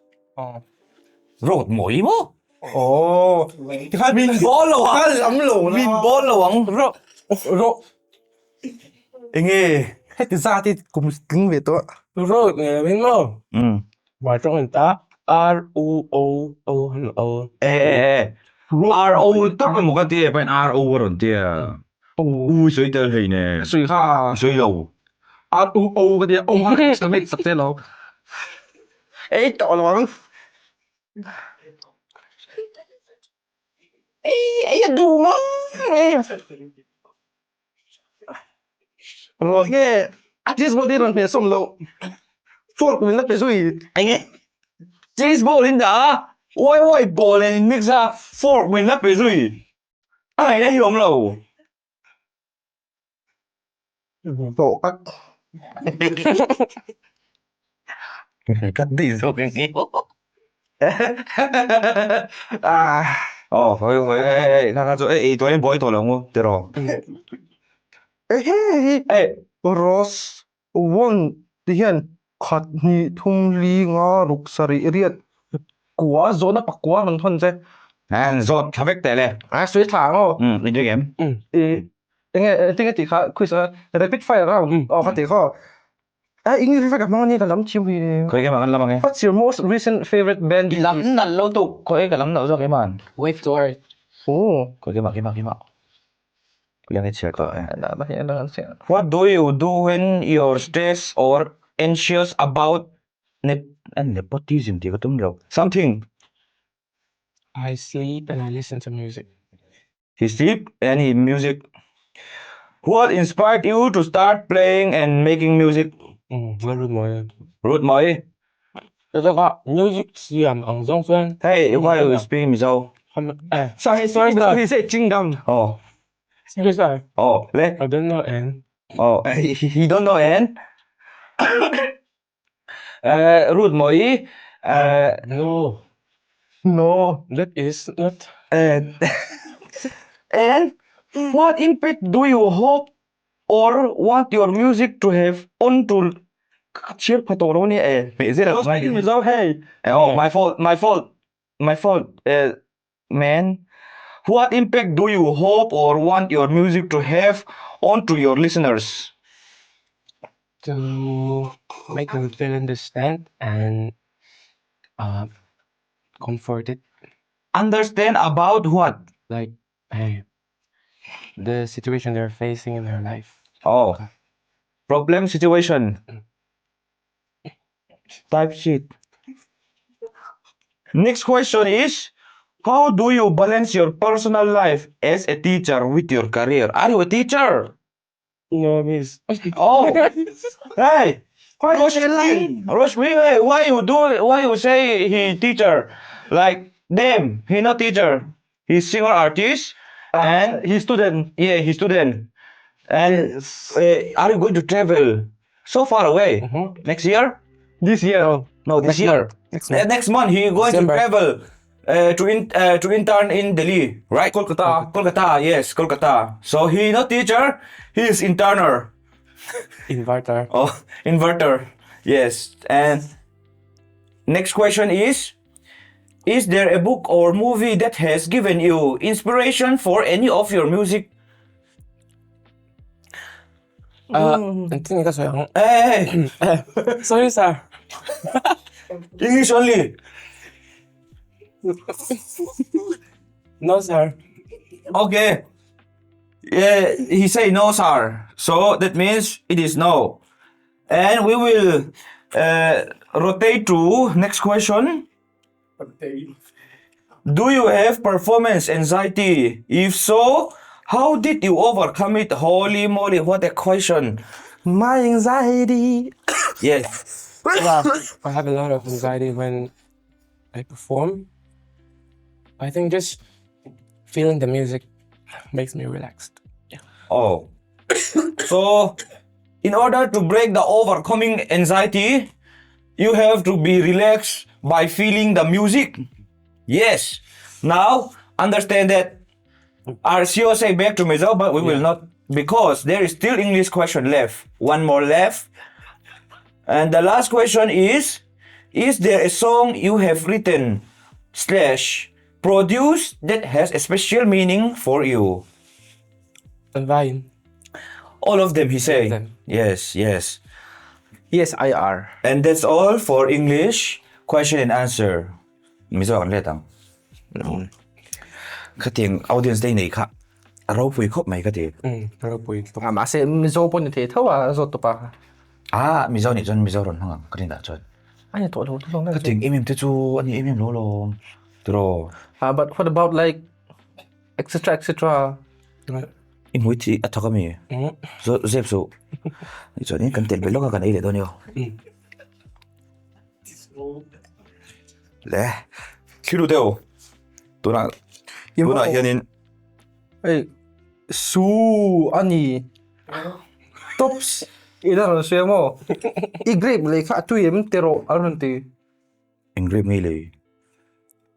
Road mawi maw? Oh. Min bawl lo ang. Ka lam lo na. Min bawl lo ang. Ro. Ro. Enge? Heti zat hi kum tling ve tawh. Road nge lo min maw? Mar tawng in ta. R U O O O. E e e. R O tak emaw ka ti e, pain R O a rawn ti a. U sawi tel hei ne. Sawi kha. Sawi lo. R U O ka ti a, O kha ka mix sak che lo. Ei tawh lo ang. Ei ei a duh ngang e. Rawn nge a cheese ball te rawn hmeh sawm loh. Fork min la pe zui. Enge cheese ball in dah a, uai uai ball nen in mix a, fork min la pe zui. A ngaihna hi awm lo. Tawh ka Ka tih zawk eng nge Aw hawi hawi hei hei kha kha chu ei ei tuahin buai tawh lo ngu tiraw. Ehe Hei Rose One ti hian khat hnih thum li nga ruk sarih riat kua zawhna pakua rawn thawn che. An zawt thla vek teh le. A sawi thla ang aw. Umm in ring em? I enge engtin tih kha quiz a rapid fire round aw ka tih kha aw. A English vek a hmang ania ka lam thiam hui. Khawi keimah kan lam ang e. What's your most recent favorite band? I lam nalh lo tuk khawi ka lam loh zawk ema'n. Wave to earth. Aw. Khawi keimah keimah keimah. What do you do when you're stressed or anxious about nepotism tih ka tum lo something? I sleep and I listen to music. He sleep and he music. What inspired you to start playing and making music? Root mawi. Root mawi. Music siam ang zawng chuan. Hey, why you speak Mizo? Sorry, sorry, he said chewing gum. Oh. Sorry, sorry. Oh, le. I don't know and. Oh, he don't know and. Root mawi. No. No. That is not. And what impact do you hope or want your music to have on to ka chhiar pha tawh lo nia e hmeh zel ang Speaking Mizo hei. Oh my fault my fault my fault eh man what impact do you hope or want your music to have on to your listeners? To make them feel understand and uh comforted. Understand about what? Like hey the situation they're facing in their life. Oh problem situation type shit. Next question is how do you balance your personal life as a teacher with your career? Are you a teacher? No miss. Oh hey Roshmi Roshmi hey why you do why you say he teacher like damn he not teacher he's singer artist and He student. yeah he student and are you going to travel so far away next year? This year. No this year. Next month. Next month he going to December. travel to in to intern in Delhi right? Kolkata. Kolkata yes Kolkata. So he not teacher he is interner. Inverter. Oh inverter yes. And next question is is there a book or movie that has given you inspiration for any of your music? Engtin ka sawi ang? Hey, hey. Sorry sir. English only. No sir. Okay. Yeah, he say no sir. So that means it is no. And we will uh, rotate to next question. Do you have performance anxiety? If so, how did you overcome it? Holy moly, what a question. My anxiety. Yes. I have a lot of anxiety when I perform. I think just feeling the music. Makes me relaxed. Yeah. Oh. So, in order to break the overcoming anxiety, you have to be relaxed by feeling the music. Yes. Now, understand that RCO say back to Mizo, but we will not because there is still English question left. One more left. And the last question is Is there a song you have written slash produced that has a special meaning for you? An vaiin. All of them, he say. them. Yes, yes. Yes, I are. And that's all for English question and answer. Mizo kan let ang. Khatiang audience te nei kha a ropui khawp mai ka ti. Umm a ropui tawp. A mahse Mizo pawh ni thei tho a zawt tawp a. Ah Mizo nih chuan Mizo rawn hmang ang ka rin dah chuan. A ni tawh lo tu zawng Khatiang em em te chu a ni em em lo lawm. Tiraw. Ah but what about like etc etc. I hmui chi a thawk ami? Zep suh. Chuanin kan tel belh lawk a kan ei leh dawn io. Le thil deuh tunah tunah hianin hei su a ni tops i la rawn sawi maw i grape lei kha a tui em ti rawh a rawn ti eng grape nge lei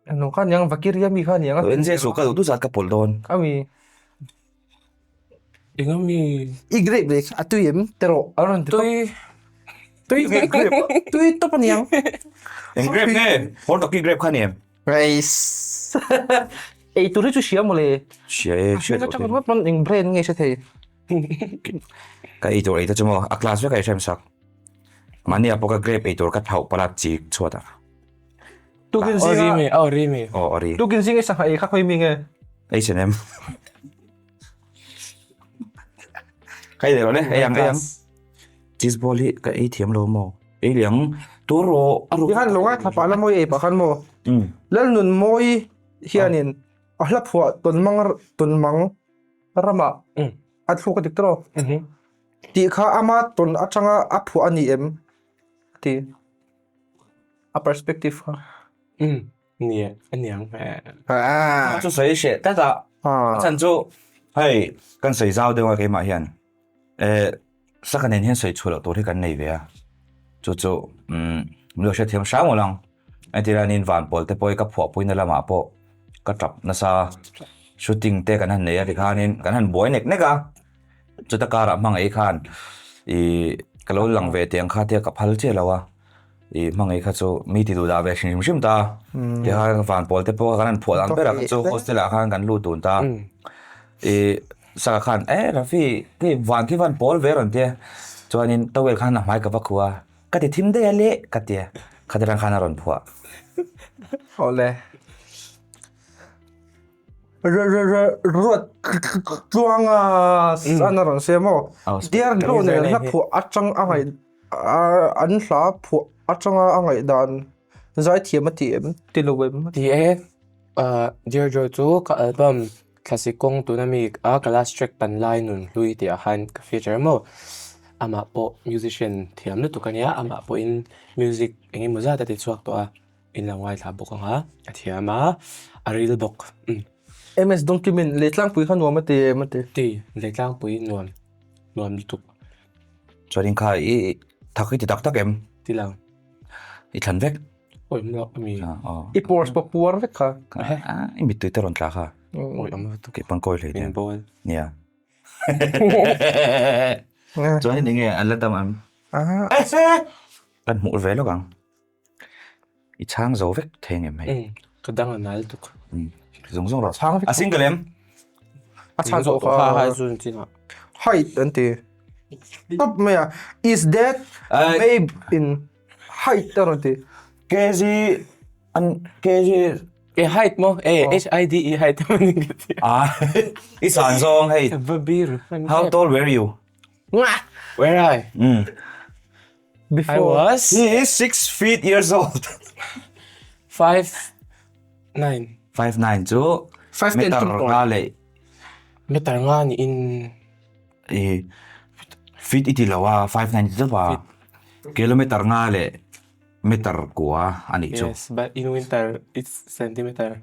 eng kha aniang vakiria mi kha aniang a eng su ka duh duh zat ka pawlh dawn ami Eng ami? I grape leh kha a tui em? Ti rawh a rawn ti tawp. Tui. Tui grape. Tui tawp a niang. Eng grape nge? Hortoki grape kha ni em? Rice. Ei tur hi chu hria mawle. Hria e, hria tawh. Atang ringawt pawn eng brand nge hre thei. Ka ei tur ei ta chu maw, a class vek a i hrem sak. Mahni ah pawh ka grape ei tur ka thlauh palh a chik chhuat ah. Tukin zinga. Ori mi, ori mi. Aw ori. Tukin zinga i sangha ei kha khawi mi nge? Ei sen em. Ka ei leh rawh le, ei ang ei ang. Cheese ball hi ka ei thiam lo maw? Ei leh ang tur rawh a ruk. Tikhan lo ngaithla pah la mawi ei pah khan maw? Lalnun mawi hianin a hla phuah tawnmang tawnmang ramah a thluk a dik tawh. Tih kha ama tawn atanga a phuah a ni em? A ti. A perspective kha. Ni a niang hmel. A chu sawi hreh tlat a, a chhan chu hei kan sawi zau deuh a keimah hian eh saka nen hian sawi chhuah loh tur hi kan nei ve a, chu chu umm min lo hriatthiam hram awlh ang, entir hianin van pawl te pawh hi ka phuahpuina lamah pawh ka tap nasa, shooting te kan han nei a tikhanin kan han buai nek nek a. Chuta karah hmangaih khan ih ka lo lang ve tih ang kha tia ka phal chiah lo a, ih hmangaih kha chu mi ti duh dah ve hrim hrim ta. Tikhan van pawl te pawh kha kan han phuah dan ber ah kha chu hostel ah khan kan lut dun ta. Ih Saka khan e Rafi hei van khi van pawl ve rawn tia chuanin towel khan a hmai ka va khuh a, ka ti thim daih a leh ka tia khati rang khan a rawn phuah. Awle. Ruat tluanga an a rawn siam aw. Dear Glow nen hla phuah atang a ngaih an hla phuah atanga a ngaihdan zaithiam a ti em ti lo em? Ti e, Dear Joy chu ka album Thlasik kawng tuna mi a ka last track pan lai nun hlui tih ah khan ka feature maw. Amah pawh musician thiam lutuk a nia, amah pawhin music eng emaw zat a ti chhuak tawh a. In lo ngaithla bawk ang a, a thiam a, a ril bawk. MS Dawngkimin Leitlangpui kha nuam a ti em a ti. Ti, Leitlangpui nuam, nuam lutuk. Chuanin kha i thak i ti tak tak em? Ti lo. I thlan vek? Awi awm lo ami. I pores pawh puar vek kha. I mittui te rawn tla kha. Awi awm lutuk. Kei pawn kawi hlei Min bawl. Nia. Chuanin enge an la dam ang? Kan hmuh ve lawk ang. I chhang zo vek thei ngem hei. Ka dang a nal tuk. Zung zung rawh. Chhang vek. A single em? A chhan zawh kha. Ha ha zun chin ah. Height an ti. Top mai a. Is that babe in height a rawn ti. KG an KG E height maw? E H I D E height a ni ka ti. Ah i san zawng hei. How tall were you? Where I? Before. I was. He is 6 feet years old. 5 9. 5 9 chu 5 10 meter nga leh. Meter nga ni in. I feet i ti lo a 5 9 ti tawp a. Kilometer nga leh meter kua a nih chu. Yes, but in winter it's centimeter.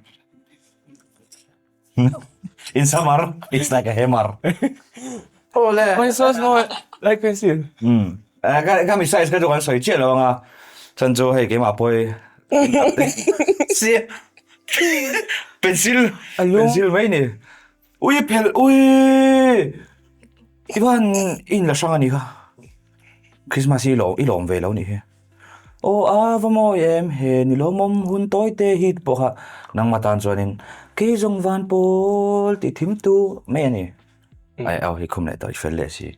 In summer, it's like a hammer. Awle. My so small, like pencil. Ka ka mi size ka chu kan sawi chiah lo anga chan chu hei keimah pawh hi pencil pencil mai ni. Ui phelh ui i van i inla hrang a nih kha Christmas hi i lawm ve lo nih hi aw a va mawi em he ni lawmawm hun tawi te hi pawh kha nangmah tan chuanin kei zawng van pawl tih thim tu mai a ni ai au hi khum leh tawh i fel leh si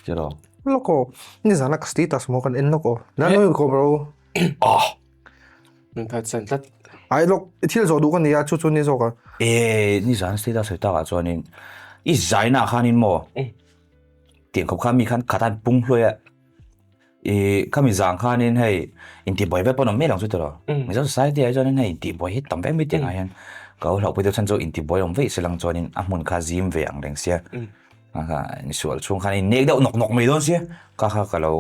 tiraw. Lawk aw nizana ka status maw kan en lawk aw la nawi kawp ro. Ah. Min phatsan tlat. Ai lawk, i thil zawh duh ka nia, chu chu ni zawk a. E, nizan status sawi takah chuanin i zaina khanin maw tiang khawp khan mi khan khat a pung hluai a, i khami zang khanin hei intihbuai vek pawn awm miah lo ang chu tiraw. Mizo society ah hi chuanin hei intihbuai hi tam vek mai tiang ah hian ka lo hlauhpui deuh chhan chu intihbuai awm veih se lang chuanin a hmun kha zim ve ang reng sia, misual chhung khan in nek deuh nawk nawk mai dawn sia, kha kha ka lo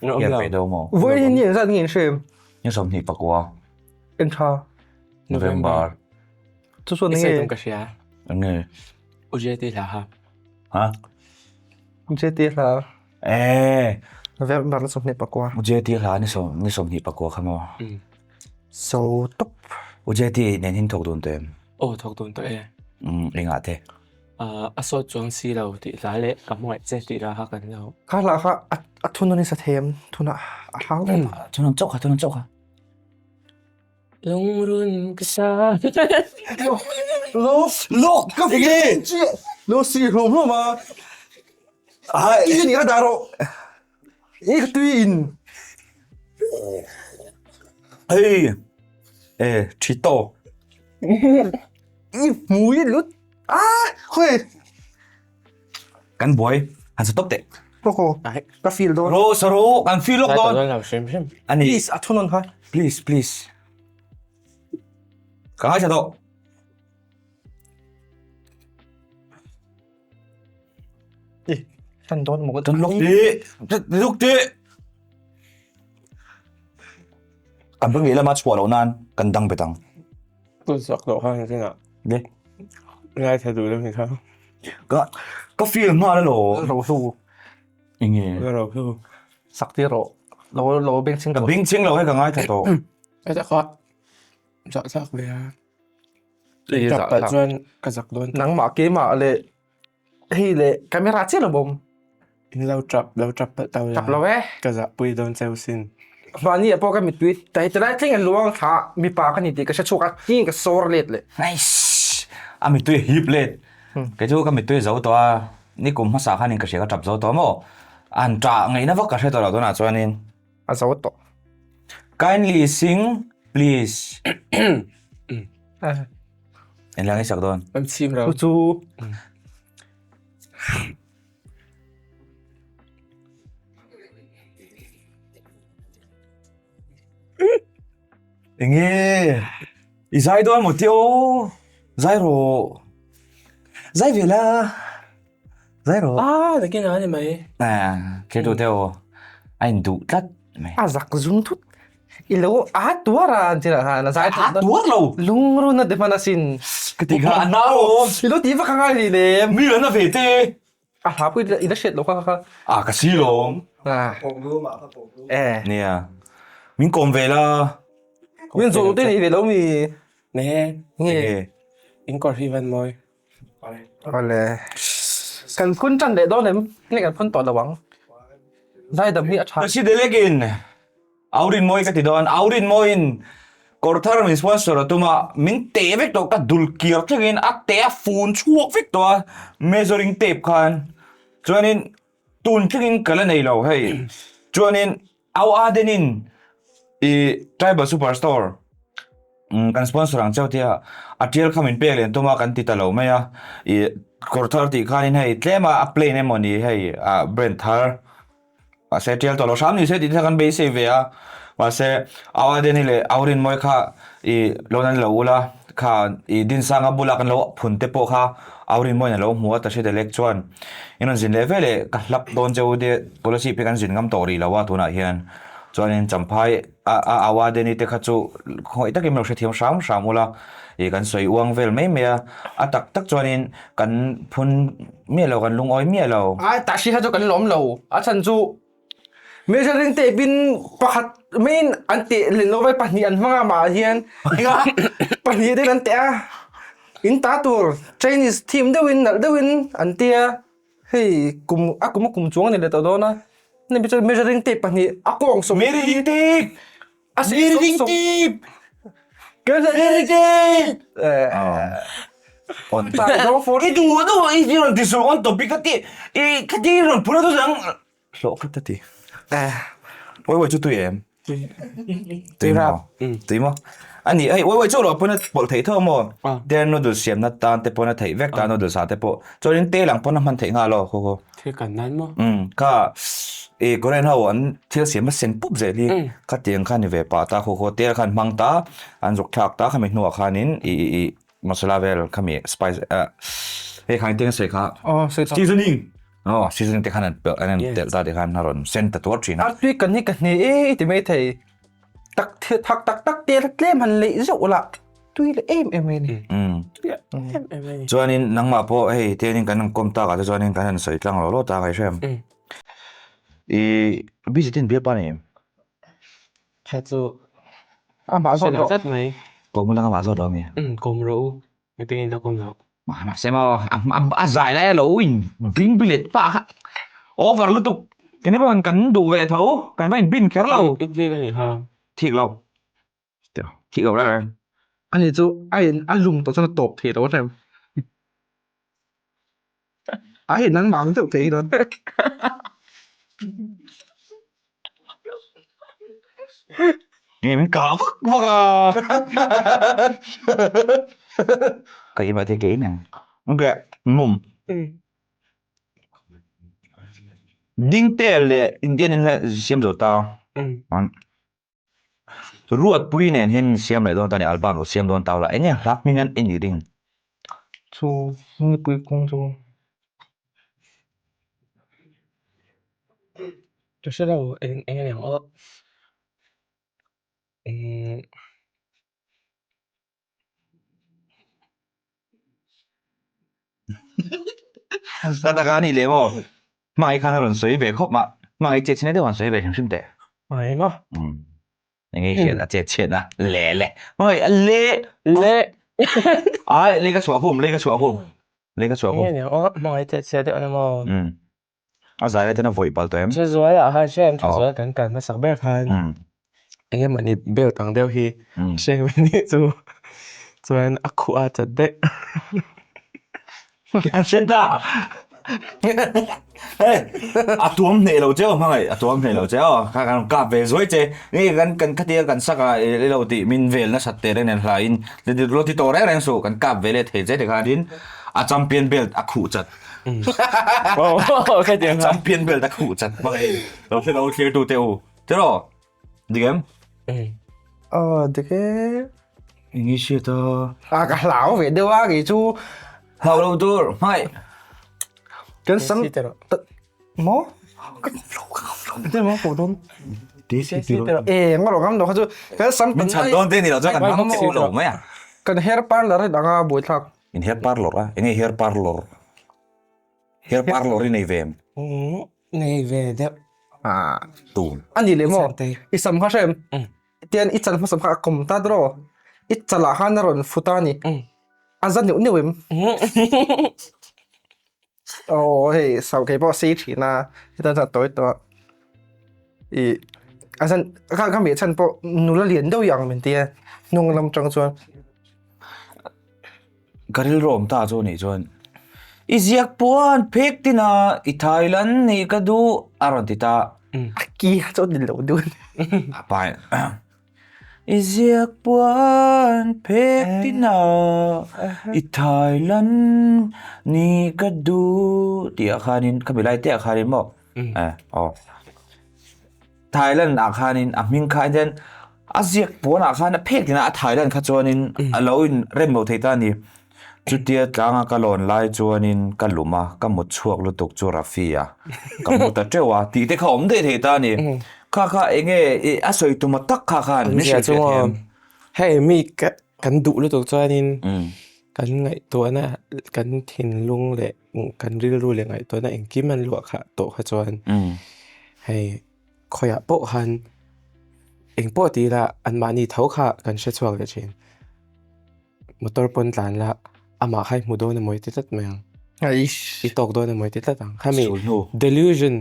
Hian ve deuh maw? Vawiin hi ni engzat nge in hrem? Ni 29. Eng tha? November. Chu chuan enge? I sawi tum ka hria. Enge? UJT hla kha. Ha? UJT hla. Eh. November ni 24. UJT hla ni 24 kha maw? So top. UJT nen hin thawk dun tawh em? Aw thawk dun tawh e. Engah te? A sawt chuang si lo tih hla leh ka hmangaih che tih hla kha kan lo. Kha hla kha a thun a ni sa thei em? Thunah a hlau em? Thun ang chauh kha, thun ang chauh kha. Lungrun ka sa. Lo Lawk ka enge? Lo si hlawm hlawm a. Ai. Tui ni ka dah rawh. I ka tui in. Hei. E, thi to. I hmui lut. Ah, khawi. Kan buai, han sa tawp teh. Koko, ka feel dawn. Ro, sa ro, kan feel lawk dawn. Dawn lo hrim hrim. Ani. Please, a thunawn kha. Please, please. Ka ngaithla tawh. I, tan dawn maw? Tan lawk teh. Lawk teh. Kan beng lehlamah chhuah loh nan kan dang bet ang. Tun sak loh khan ka ngah. Le. Ngaithla duh lo ni kha. Ka ka feel nghal alo. Ro hlu. Enge? Ro hlu. Sak tir rawh. Lo lo beng chhing Ka beng chhing lo he ka ngaithla tawh. Ka zak a. Zak zak ve a. Tap pah chuan ka zak dawn. Nangmah keimah leh Hei le camera chiah lo bawm. In lo tap lo tap palh tau la. Tap lo e. Ka zahpui dawn cheu sin. Mahni ah pawh ka mittui tai tilai thleng in luang thla mipa ka ni tih ka hre chhuak a tiin ka sawr let leh. Nice. A mittui a hip let. Kei chu ka mittui a zo tawh a, nikum hmasa khanin ka hria ka tap zo tawh maw? An tah ngaihna vak ka hre tawh lo tunah chuanin. A zo tawh. Kindly sing please. Engla nge sak dawn? Kan chim rau. Chu chu. Enge i zai dawn maw tio? Zai rawh. Zai ve la. Zai rawh. Ah, nakin a ni mai. Ah, khe tu teo a in duh tlat mai. A zak zum thut. I lo a tuar a an tirah khan a zai A tuar lo. Lungrun a ti hman asin. Ka ti kha a nau awm. I lo ti vak a ngai hlei nem. Mi lo na ve te. A hla pawh i la hriat lo kha kha. A ka si lawm. Ah. Eh. Nia. Min kawm ve la. Min zawh te nei ve lo mi. Ne. Nge. In kawr hi van mawi. Awle. Kan phun tan leh dawn em? Nge kan phun tawh lo ang. Zaidam hi a tha. Ka si delekin Aurin mawi ka ti dawn. Aurin mawiin kawr thar min sponsor a tum a, min teh vek tawh ka dul kir thlengin a teh a fun chhuak vek tawh a measuring tape khan. Chuanin tun thlengin ka la nei lo hei. Chuanin Au Adenin i Tribal Superstore kan sponsor ang chauh tia a tial kha min pek leh tum a kan ti ta lo mai a i kawr thar tih khanin hei tlem a a plain emaw ni hei ah brand thar mahse tial tawh lo hram ni se tih te kan beisei ve a mahse Au Adeni leh Au Rinmawii kha i loan an lo ul a kha i Dinsanga bula kan lo phun te pawh kha Au Rinmawiin a lo hmu a ta hre delek chuan in rawn zin leh ve leh ka hlap dawn cheu te policy phei kan zin ngam tawh rih lo a tunah hian chuanin Champhai a a Au Adeni te kha chu khawngaih takin min lo hrethiam hram hram ula. Ih kan sawi uang vel mai mai a, a tak tak chuanin kan phun miah lo, kan lungawi miah lo. Ai tah hri kha chu kan lawm lo, a chhan chu measuring tape in pakhat maiin an teh len lo vai pahnih an hmang a mah ah hian pahnih ten an teh a, in ta tur Chinese theme deuhin nalh deuhin an tia hei kum a kum a kum chuang a ni leh tawh dawn a, measuring tape pahnih a kawng sawm Measuring tape! A Measuring tape! Measuring tape! On I duh duh i rawn ti suh on topic ka ti i ka ti rawn phur a tu dang hlawh khat a ti. Uai uai chu tui em? Tui maw? Tui maw? A ni hei uai uai chu lo pawn a pawlh theih tho maw? Ter noodle siamna tan te pawn a theih vek ta noodle sa te pawh chuanin tel ang pawn a hman theih nghal aw khaw khaw. Thil kan nan maw? Umm kha i Korean ho an thil siam a sen pup zel hi khatiang kha ni ve pah ta khaw khaw tel khan hmang ta an zuk thlak ta khami hnuah khanin i i i masala vel khami spice ah hei kha engtin a sawi kha seasoning aw seasoning te khan an pelh an telh ta te khan a rawn sen ta tuar thin a. Artui kan hi ka hne e i ti maithei. Tak thak tak tak te tlem han leih zeuh lah tui leh em em mai a ni. Em em a ni. Chuanin nangmah pawh hei tianin kan han kawm takah te chuanin kan han sawi tlang lo lo ta ka hrem. I busy tin bialpa nei em? Kha chu Amah zawt rawh. Tlat mai. Kawm ula amah zawt rawh ami? Kawm rawh u. Engtin nge kawm loh? Mahse maw a zai lai a lo in bing bilet pah kha over lutuk. Keni pawh kan duh ve tho, kan va in bin kher lo. Thik lo. Thik lo reng reng. Ani chu a in a lum tawh chuan a tawp thei lo rem. A in an mang deuh thei dawn. Nge min kah vak vak a. Ka in mahse ke in ang. Ok, mum. Dingte leh Indian in la siam zo ta. Ruatpui nen hian in siam leh dawn ta a ni, album lo siam dawn ta ula, eng nge hla hming an i nih ding? Chu nipui kawng chu. Ka hre lo eng eng a ni ang aw. Umm. Ka taka a nih leh maw? Hmangaih khan a rawn sawi ve khawp mah. Hmangaih chet chhiatna deuh an sawi ve hrim hrim teh. Hmangaih maw? Umm. Eng nge hriat a chet chhiatna? Le le. Hmangaih a le. Le. Ai, lei ka chhuah hum, lei ka chhuah hum. Lei ka chhuah hum. Eng nge ni ang aw? Hmangaih chet chhiat deuh a ni maw? Umm. A zai lai ten a vawih pal tawh em? Thazual ah khan hre em Thazual kan kal hmasak ber khan eng emawni belt ang deuh hi hreng ve nih chu chuan a khuh a chat daih. An hre ta! Hei a tuam hneh lo che aw hmangaih a tuam hneh lo che aw kha kan kap ve zuai che nge kan kan khatia kan sak a i lo tih min vel nasat teh reng nen hla in lo ti tawh reng reng suh kan kap ve leh thei che tikhanin a champion belt a khuh chat. Champion belt a khuh chat hmang ei lo hre lo thlir tu te u te ro dik em Ờ dik e Eng i hriat a À ka hlau ve deuh a kei chu Hlau lo tur hmai Kan sam Maw Ka ngam lo ka ngam lo Te maw ko dawn E ngawt ngam lo kha chu kan sam Min chhan dawn te ni lo chuan kan hmang cheu lo mai a Kan hair parlor hi dang a buaithlak In hair parlor a, enge hair parlor? Hair parlor i nei ve em? Nei ve deuh. Ah. Tun. A ni leh maw? I sam kha hre em? Tian i chal hmasa kha a kawm ta draw. I chalah khan a rawn fut a ni. A za neuh neuh em? Aw hei sau kei pawh a sei thin a, heta chuan a tawi tawh a. Ih a zan ka ka meh chhan pawh nula lian deuh i ang min ti a, hnung lam tang chuan. Ka rilru awm ta chu nih chuan i ziak puan phek tina i Thailand nih ka duh a rawn ti ta. A ki kha chu a ni lo dun. A pa in I ziak puan phek tina i Thailand nih ka duh tih ah khanin khami lai te ah khanin maw aw Thailand ah khanin a hming kha hian a ziak puan ah khan a phek tina a Thailand kha chuanin a lo in rem lo thei ta a ni. Chutia tlanga ka lawn lai chuanin ka lum a, ka mut chhuak lutuk chu Rafi a ka mu ta teuh a tih te kha awm daih thei ta a ni. Kha kha eng nge a sawi tuma tak kha khan min hrilh fiah thei em? Hei mi ka. Kan duh lutuk chuanin kan ngaihtuahna kan thinlung leh kan rilru leh ngaihtuahna engkim an luah kha tawh kha chuan hei khawiah pawh khan eng pawh ti ila anmahni tho kha kan hre chhuak leh thin. Motor pawn tlan la amah kha i hmu dawn emaw i ti tlat mai ang. I tawk dawn emaw i ti tlat ang. Khami delusion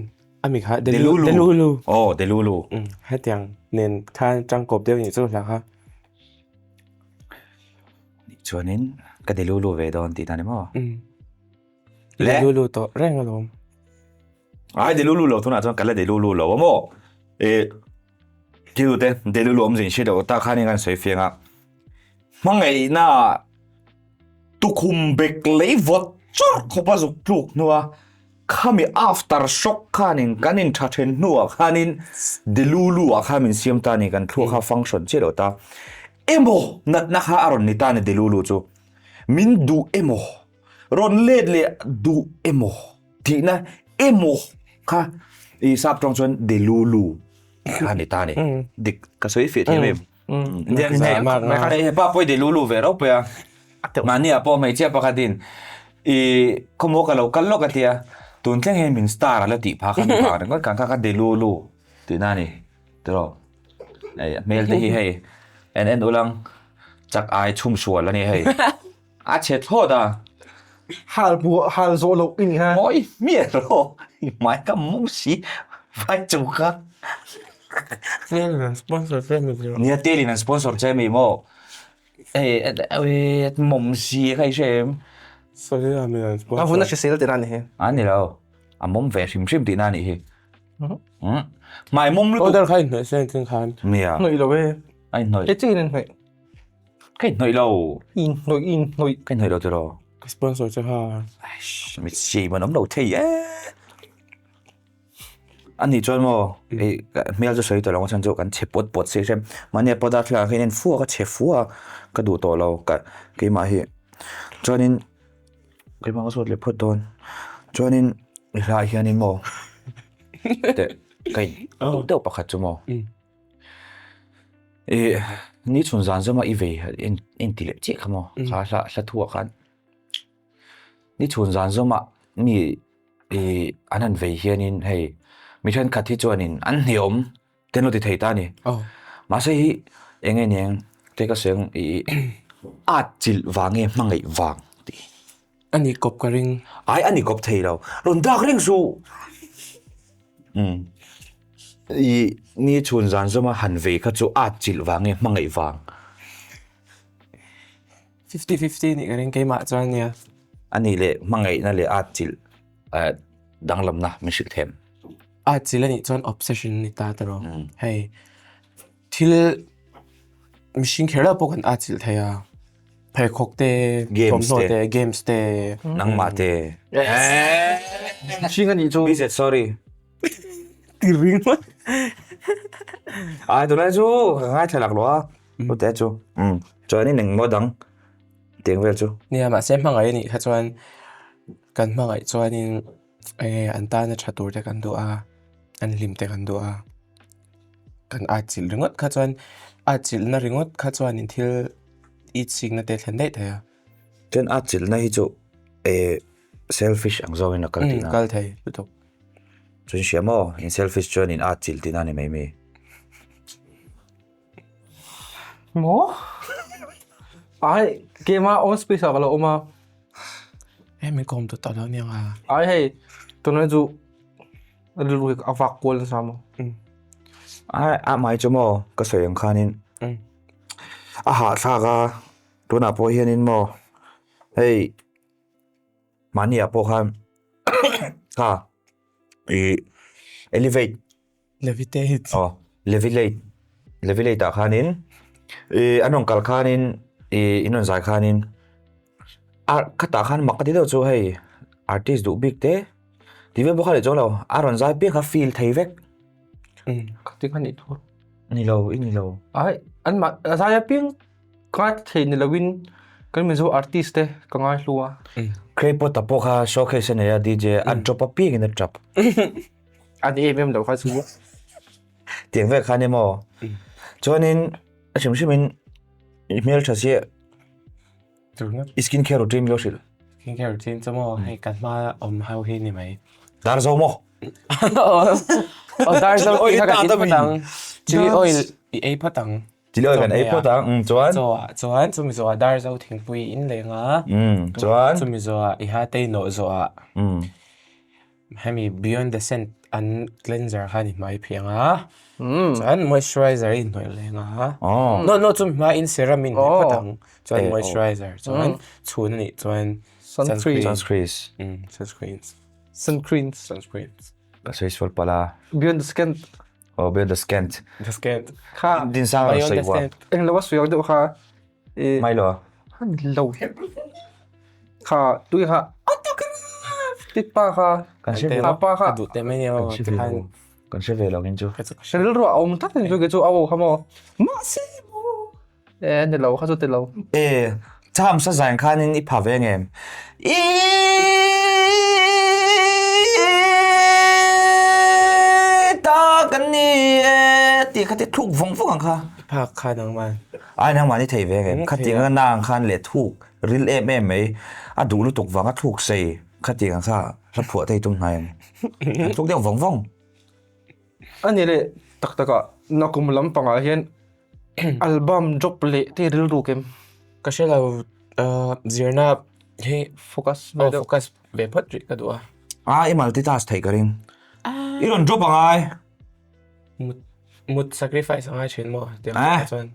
ami kha delulu delulu oh delulu hetiang nen khan tangkawp deuh nih chu hla kha. Chuanin ka delulu ve dawn tih ta ni maw? Delulu tawh reng alawm. Ai delulu lo tunah chuan ka la delulu lo a maw? E thil te delulu awmzia in hre loh ta khanin kan sawi fiang a. Hmangaihna tukhum bek lei vawt chawrh khawp a zuk tluk hnua khami after shock khanin kan in tha then hnuah khanin delulu ah khan min siam ta a ni kan thluak kha function chiah lo ta emaw natna kha a rawn ni ta a ni delulu chu min duh emaw rawn let leh duh emaw tihna emaw kha i sap tawng chuan delulu kha a ni ta a ni dik ka sawi fiah thiam em. Hei hepa pawh i delulu ve rauh pawh a, mahni ah pawh hmeichhia pakhatin i khawmaw ka lo kal lawk a tia, tun thleng hian min star a la tih phah kha mi vang ringawt khan kha ka delulu tihna a ni tiraw. Hei a hmel te hi hei en en ulang chak ai chhum sual a ni hei a chhe thlawt a. Hal buah hal zawh loh i ni ha. Mawi hmiah rawh i hmai ka mum si vai chung kha. Tel in an sponsor che mi zir. Nia tel in an sponsor che mi maw. Hei e mawm si kha i hre em. Sorry a mi an sponsor. A vun a hrisel tihna a ni hi. A ni lo. A mawm ve hrim hrim tihna a nih hi. Hmai mawm lutuk. Order kha inhnawih se engtin khan. Nia. Hnawih lo e. A inhnawih. E chiin inhnawih. Ka inhnawih lo. Inhnawih inhnawih. Ka inhnawih lo tiraw. Ka sponsor che kha. Eish, mit siam an awm lo thei e. A nih chuan maw, hei hmel chu sawi tawh lo ang chhan chu kan chhe pawt pawt si hrem. Mahni a pawt a thlalak hian en fua ka chhe fua a, ka duh tawh lo ka keimah hi. Chuanin keimah ka zawt leh phawt dawn. Chuanin i hlaiah hianin maw teh ka in deuh pakhat chu maw. I ni chhun zan zawma i vei en ti leh chiah kha maw kha hla hla thuah khan ni chhun zan zawma mi i an han vei hianin hei mi thenkhat hi chuanin an hneawm te an lo ti thei ta a ni mahse hi eng nge niang te ka sawi ang i at chilh vang nge hmangaih vang tih. A ni kawp ka ring. Ai a ni kawp thei lo. Rawn dak reng suh. Umm. I ni chhun zan zawma han vei kha chu at chilh vang nge hmangaih vang. 50-50 nih ka ring keimah chuan nia. A nih leh hmangaihna leh at chilh danglamna min hrilh them. At chilh a nih chuan obsession a ni ta tawh. Hei thil mihring kher lo pawh kan at chilh thei a. Pheikhawk te, thawmhnaw te, games te. Nangmah te. Hring a nih chu. Bizet sorry. Ti ringawt. Ai tunlai chu ka ngaithla lak lo a. Ute chu. Chuan in engmaw dang tiang vel chu. Nia mahse hmangaih a nih kha chuan kan hmangaih chuanin enge an tana tha tur te kan duh a, an hlim te kan duh a. Kan atchilh ringawt kha chuan atchilhna ringawt kha chuanin thil itsikna te a thlen daih thei a. Chuan atchilhna hi chu eh selfish ang zawngin a kal tihna. Kal thei lutuk. Chuan hria maw in selfish chuan in atchilh tihna a ni mai mi. Maw? Ai keimah own space ah ka lo awm a. Hei min kawm tawh lo aniang a. Ai hei tunlai chu Rilru hi a vak kual nasa maw? Ai a mai chu maw ka sawi ang khanin a hahthlak a tunah pawh hianin maw hei mahni ah pawh khan kha ih elevate levitate aw levilate levilate ah khanin ih an rawn kal khanin ih in rawn zai khanin a khatah khan mak ka ti deuh chu hei artist duh bik te. Ti vel bawk a leh chuang lo, a rawn zai piak a feel thei vek. Ka ti kha nih thu. Ni lo, i ni lo. Ai, an mah a zai apiang ka ngai thei ni loin kan Mizo artist te ka ngai hlu a. Cray Potter pawh kha showcase a nei a DJ a drop apiangin a tap. A ni em em lo kha chu. Tiang vel kha ni maw? Chuanin a hrim hrimin. I hmel tha sia. I skin care routine lo hrilh. Skin care routine chu maw hei kan hma awm ho hi ni mai. Dar zo maw? Aw dar zo tih kha kan in phawt ang. Chili oil i ei phawt ang. Chili oil kan ei phawt ang. Um chuan. Chaw ah chuan chumi zawh ah dar zo thingpui i in leng a. Um chuan. Chumi zawh ah i ha te i nawh zawh ah. Um. Hemi Beyond the Scent an cleanser kha ni hmai phiang a. Chuan moisturizer i inhnawih leng a. No no chumi hma in serum i inhnawih phawt ang. Chuan moisturizer chuan chhun a nih chuan sunscreen. Sunscreens. Sunscreens. Sunscreens. Sunscreens. Ka sawi sual palh a. Beyond the Scent. Oh Beyond the Scent. The Scent. Kha. Dinsang rawn sawi huam. Englo a sawi ang deuh kha. Mai lo. Lo. Kha tui kha. Tit pa kha. Kan hre ve lo. Pa kha. Duh te mai ni aw. Kan hre ve lo. Kan hre ve lo ngin chu. Rilru a awm tlat chu ke chu aw kha maw. Mahse maw. E ni lo kha chu ti lo. E cham sa zain khanin i pha ve ngem. I ta kan ni e ti kha ti thluk vawng vawng ang kha. I phak kha nangman. Ai nangmah ni thei ve ngem. Khatiang anga nang khan leh thuk ril em em mai a duh lutuk vanga thluk sei khatiang kha hla phuah te hi tum hnai ang. An thluk deuh vawng vawng. A ni leh tak takah nakum lampangah hian album drop leh te rilru kem. Ka hre lo zirna hi focus focus ve phawt rih ka duh a. A i multitask theih ka ring. I rawn drop angai. Mut mut sacrifice a ngai thin maw tiang ah chuan.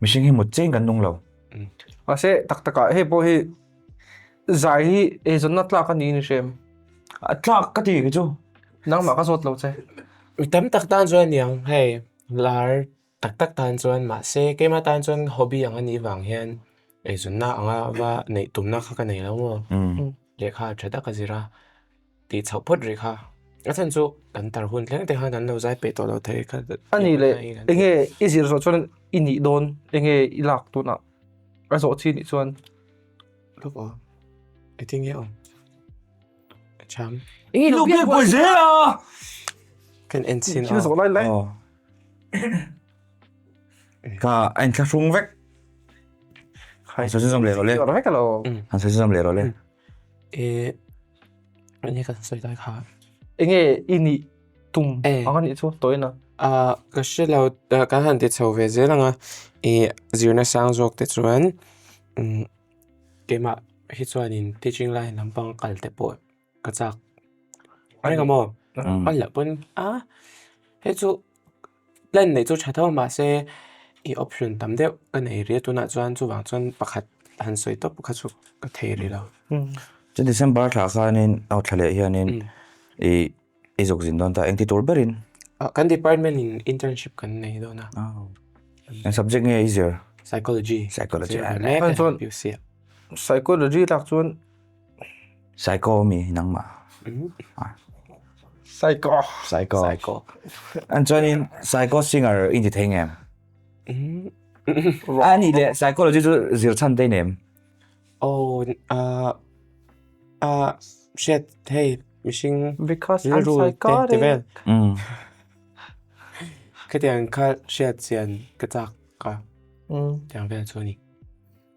Mihring hi mut cheng kan nung lo. Mahse tak takah hei pawh hi zai hi eizawnna tlak a niin i hrem. A tlak ka ti kei chu. Nangmah ka zawt lo che. Mi tam tak tan chuan aniang hei lar tak tak tan chuan mahse keimah tan chuan hobby ang a nih vang hian eizawnna anga va neih tumna kha ka nei lo maw. Lehkha tha tak a zir a. Tih chhoh phawt rih kha. A chhan chu kan tar hun thleng te khan kan lo zai peih tawh lo thei kha. A nih leh enge i zir zawh chuan i nih dawn enge i lak tunah a zawh chi nih chuan. Luk aw. Engtin nge awm? A cham. I lo biak buai zel a! Kan en chin aw. Thil zawh lai lai. Ka a inthlahrung vek. Han sawi chhunzawm leh rawh le. Han sawi chhunzawm leh rawh le. E enge ka sawi lai kha. Enge i nih tum ang a nih chu tawina. A ka hre lo kan han ti chho ve zel ang a i zirna sang zawk te chuan keimah hi chuanin teaching line lampang kal te pawh ka chak a ring ang maw a lah pawn a hei chu plan neih chu tha tho mahse i option tam deuh ka nei rih a tunah chuan chuvang chuan pakhat han sawi tawp kha chu ka thei rih lo. Chuan December thla khanin aw thla leh hianin i i zuk zin dawn ta engti tur berin? Kan department in internship kan nei dawn a. Eng subject nge i zir? Psychology. Psychology. Chuan Psychology lak chuan Psycho mi nangmah. Psycho. Psycho. Psycho. An chuanin psycho singer i ti thei ngem? A nih leh psychology chu zir chhan te nem? Oh, uh, uh, hriat hei mihring Because I'm psychotic. Ti vel. Khatiang kha hriat chian ka chak ka. Tiang vel chu ni.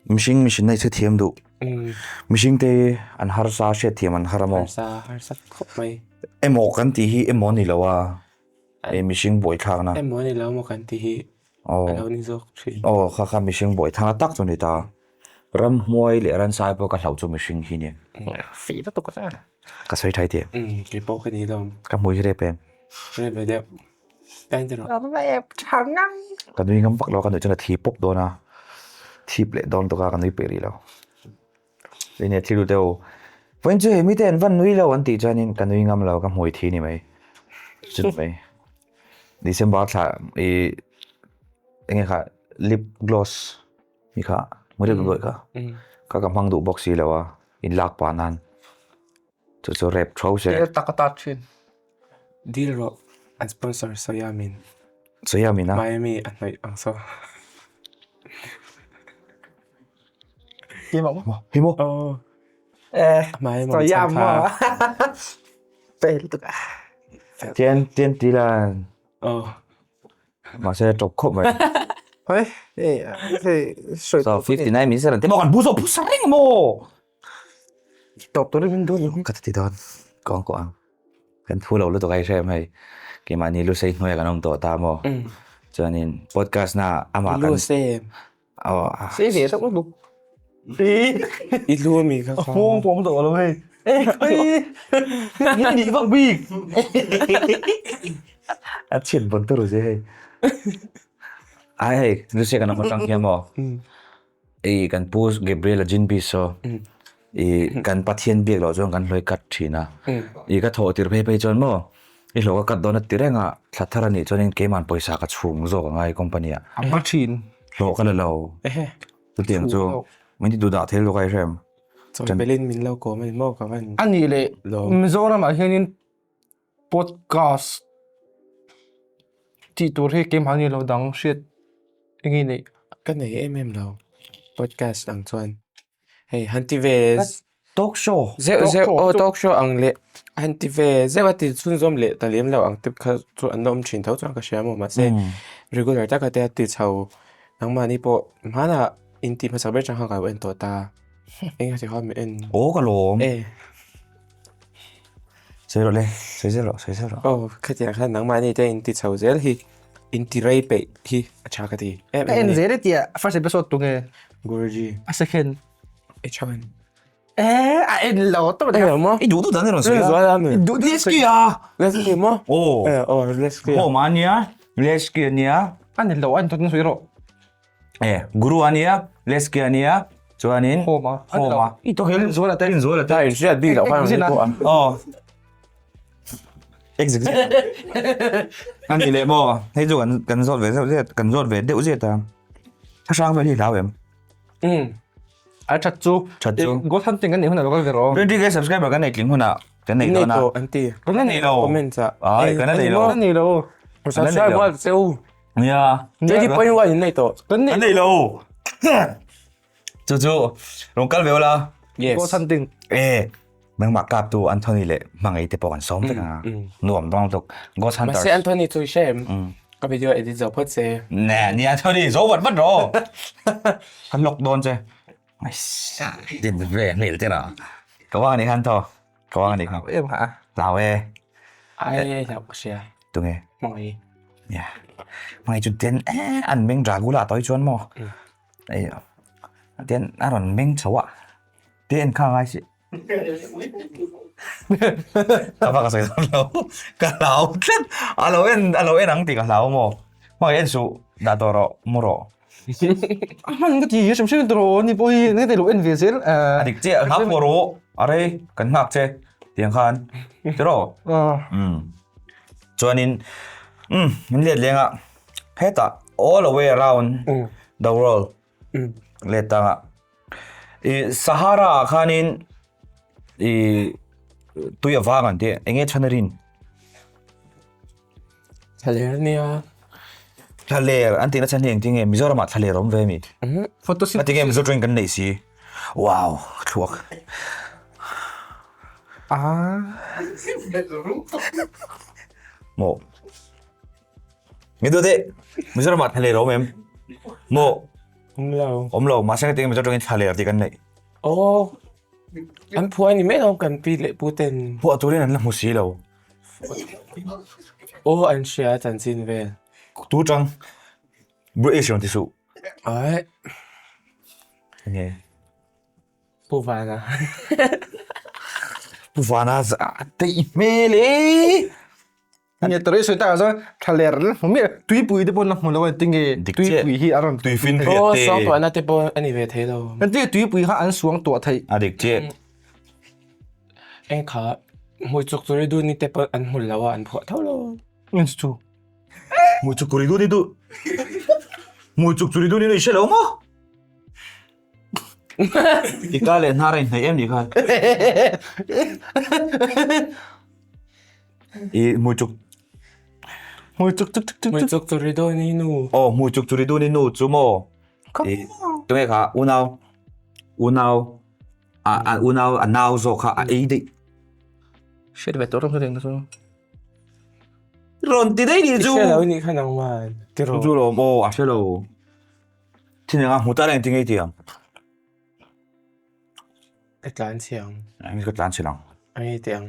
Mihring mihrinna i chhethiam duh. Mihring te an harsa hriatthiam an har a maw? Harsa, harsa khawp mai. Emaw kan tih hi emaw ni lo a, e mihring buaithlakna. Emaw ni lo maw kan tih hi a lo ni zawk thin. Aw, kha kha mihring buaithlakna tak chu ni ta. Ramhmuai leh ransai pawh ka hlauh chu mihring hi ni. Fih lutuk a. Ka sawi thai tih. Kei pawh ka ni lo. Ka hmui hi rep em? Rep ve deuh. Ka nui ngam vak lo a, ka nuih chuan a thi pawp dawn a, thip leh dawn tawk a ka nui peih rih lo. Enge thil deuh, vawiin chu hemi te an van nui lo an tih chuanin ka nui ngam lo, ka hmui thi ni mai, chut mai. December thla i enge kha lip gloss mi kha hmui lip gloss kha, kha ka hmang duh bawk si lo a, in lak pah nan chu chu rep tho se. Tak a tat thin. Dil rawh an sponsor soya min. Soya min a? Miami a hnawih ang saw. Hi maw? Hi maw? Oh. Eh, Miami soya maw? Fel tuk a. Tian tian ti lan. Oh. Mahse tawp khawp mai. Hei, hei, hei, sawi So, 59 minutes a rawn ti maw? Kan bu zawh phusa reng maw? Tawp turin min duh Ka ti dawn, kawng kawh ang. Kan thu lo lutuk a i hre em hei. Keimahni Lusei hnuaiah kan awm tawh ta maw? Chuanin podcast na amah kan... Lusei. Aw. Sei ve tak lutuk. I lu ami kha kha. Pawng pawng tawh lo hei. Ni ni vak bik. A chhiat bon turu che hei. Ai hei, Lusei kan awm atang hian maw? I kan pu Gabriel a Jinbi saw i kan Pathian biak loh chuan kan hlawi cut thin a, i ka thawh tir phei phei chuan maw i hlawh ka cut dawn a ti reng a, thla thar a nih chuanin keiman pawisa ka chhung zawk a ngai company ah. A hma thin. Hlawh ka la lo. Chutiang chu min ti duhdah thei lutuk a i hrem. Chawipelin min lo kawm a ni maw ka van. A nih leh Mizoramah hianin Podcast tih tur hi keimahni lo dang hriat eng nge neih? Ka nei em em lo podcast ang chuan hei han ti ve Talk show zeuh zeuh aw talk show ang leh han ti ve zeuh a ti chhunzawm leh ta lem lo ang te kha chu an la awm thin tho chuan ka hria maw mahse regular taka te a ti chho nangmahni pawh hmanah in ti hmasa ber chang khan ka lo en tawh ta eng emaw ti khan min en aw ka lawm e. Sawi rawh le, sawi zel rawh, sawi zel rawh. Aw, khatiang khan nangmahni te inti chho zel hi, inti rei peih hi a tha ka ti. Ka en zel e tia, first episode tu nge? Guruji. A second. H1. Eh, a en lo tawp. En lo maw? I duh duh dan i rawn sawi a. Duh Leski a. Leski maw? Aw. Eh, aw, Leski. Home a nia, Leski a nia. A ni lo, a en tawp sawi rawh. Eh, Guru a nia, Leski a nia, chuanin Home a. Home a. I to hel Zuala te. Zuala te. Ta in hriat bik loh khan ni pawh a. Aw. Exit. An ti leh maw? Hei chu kan kan zawt ve deuh zet, kan zawt ve deuh zet a. Thlahrang vel hi hlau em? Um. A that chu. That chu. Ghost hunting kan neih hunah lo kal ve rawh. 20k subscriber kan nei tling hunah kan nei dawn a. Nei tawh an ti. Kan la nei lo. Comment ah. Ai, kan la nei lo. Kan nei lo. Kan la nei lo. Subscribe che u. Nia. 20.1 in nei tawh. Kan nei. Kan nei lo. Chu chu rawn kal ve ula. Yes. Ghost hunting. Eh, nangmah kap tu Anthony leh hmangaih te pawh kan sawm vek anga. Nuam dawng lutuk. Ghost Hunters. Mahse Anthony chu i hre em? Ka video edit zo phawt se. Ne, ni Anthony zo vat vat rawh. Kan lock dawn che. Din ve hmel te na. Ka wang ani khan thaw. Ka wang ani khan. Em ha. Hlau e. Ai hlau ka hria. Tunge? Hmangaih. Ya. Hmangaih chu den e an meng Dragula tawh hi chuan maw. Ei den a rawn meng chho a. Te en kha ngai si. Ka va ka sawi dawn lo. Ka hlau tlat. A lo en a lo en ang tih ka hlau maw. Hmangaih en suh dah tawh rawh mu rawh. A hman ka ti hrim hrim tawh ni pawh hi nge te lo en ve zel. A dik chiah nghak pawh rawh a rei kan nghak che tiang khan tiraw. Chuanin umm min let leng a hetah all the way around the world let tang a ih Sahara ah khanin ih tui a vang an tih eng nge chhan a rin. Thlaler ania. Thlaler an tihna chhan hi engtin nge Mizoramah thlaler a awm ve ami? Photosynthesis. Ngatinge Mizo tawngin kan neih si? Wow, thluak. Ah. Maw. Nge duh teh, Mizoramah thlaler a awm em? Maw. Awm lo. Awm lo, mahse ngatinge Mizo tawngin thlaler tih kan neih? Aw, an phuah a ni mai lo kan pi leh pu ten. Phuah turin an la hmu si lo. Aw an hria chanchin vel. Tu tang British rawn ti suh. Ai. Enge. Pu Vana. Pu Vana za teih hmel e. Nge tawrh i sawi takah chuan thlaler la hmu miah tuipui te pawh an la hmu lo a tinge tuipui hi a rawn tui fin riat te. Aw suangtuahna te pawh a ni ve thei lo. Engtin nge tuipui kha an suangtuah theih? A dik chiah. Eng kha hmui chuk churi dun ni te pawh an hmu lo a an phuah tho lo. Eng chu chu? Hmui chuk churi dun ni duh. Hmui chuk churi dun ni i hre lo maw? I ka leh hnar a inhnaih em ni khan? I hmui chuk Hmui chuk chuk chuk chuk. Hmui chuk churi dun ni nu. Aw hmui chuk churi dun ni nu chu maw? I tunge kha unau unau a a unau a nau zawk kha a ei daih. Hriat ve tur ang chu. Rawn ti daih ni chu. I hre lo nih kha nangman. Ti rawh. Chu lawm aw a hre lo. Thin anga hmu ta la engtin nge i tih ang? Ka tlan chhe ang. Eng ka tlan chhe ang. Eng i tih ang.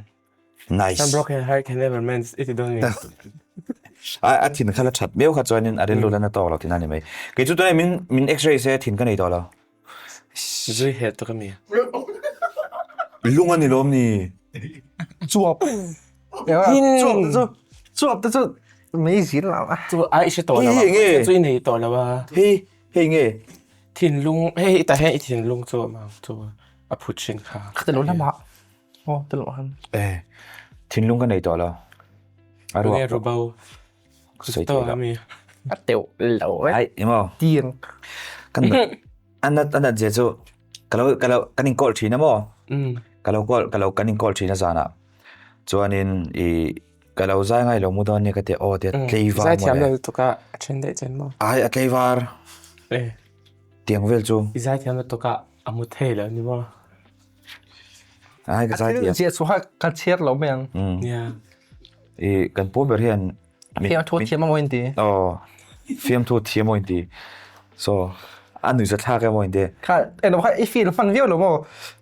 Nice. Some broken heart can never mend i ti dawn mi. A a thin kha la that miau kha chuanin a rilru la na tawk lo tihna a ni mai. Kei chu tunah min min x-ray se thin ka nei tawh lo. Zui hel tuk a mi. Lung a ni lawm ni. Chuap. Chuap te chu chuap te chu mei zil lo a. Chu ai i hre tawh lo a. Chu i nei tawh lo a. Hei hei nge. Thinlung hei tah hian i thinlung chu a awm ang chu a phut hrin kha. Ka ti lo lamah. Aw ti lo han. Eh thinlung ka nei tawh lo. A ruak. Rubo. Sawi tawh lo. A teuh lo e. Ai emaw. Tiang. Kan a nat a nat zia chu ka lo ka lo kan in call thin a maw. Ka lo call ka lo kan in call thin a zanah chuanin i ka lo zai ngai lo mu dawn nia ka ti a aw tia tleivar mawle. Zaithiam lo lutuk a a then daih chen maw. Ai a tleivar. Tiang vel chu. I zaithiam lutuk a a mu thei lo ni maw. Ai ka zaithiam. A thil ziah chu ka chhiar lo mai ang. Nia. I kan pu ber hian Fiamthu thiam amaw inti. Aw fiamthu thiam amaw inti. So a nuihza thlak emaw inti. Kha eng kha i feel hman viau lo maw?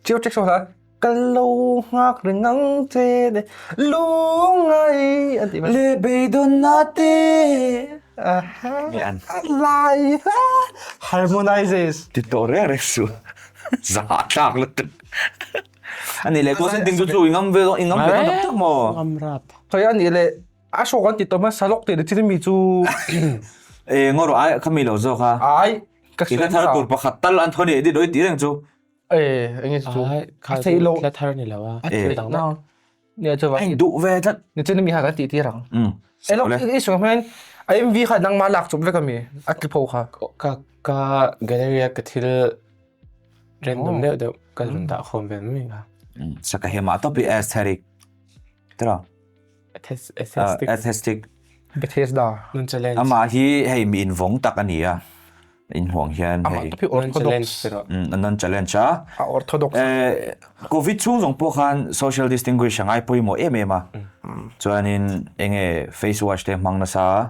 Chiu check kha ka lo nghak reng ang che le lungai an ti mai. Le beidawnna te. Lai harmonizes. Ti tawh reng reng suh. Zah thlak lutuk. Ani leh kawsin ding chu chu i ngam ve i ngam ve tak tak maw? Ngam rap. Khawi ani leh a hrawk an ti tawh hma salawk tih chin mi chu e ngawr ai khami lo zawk a. Ai ka I hla thar tur pakhat tal an thawn edit oi ti reng chu. E enge chu. A thei lo. Hla thar ni lo a. A thei dang na. Nia chu Ai duh ve tlat. Ni chin mi ha kan ti ti rang. E lok i sung hmen a MV kha nang ma lak chup vek ami a tli pho kha. Ka ka gallery a ka thil Random deuh deuh ka rawn dah khawm vel mai a. Saka hema tawp i aesthetic. Tira? Aesthetic. Aesthetic. Bethesda. Nun challenge. Amah hi hei mi invawng tak a ni a. Inhuang hian hei. Amah tawp hi orthodox. Non challenge a. A orthodox. Covid chhung zawng pawh khan social distinguish a ngai pawimawh em em a. Chuanin enge face wash te hmang nasa a.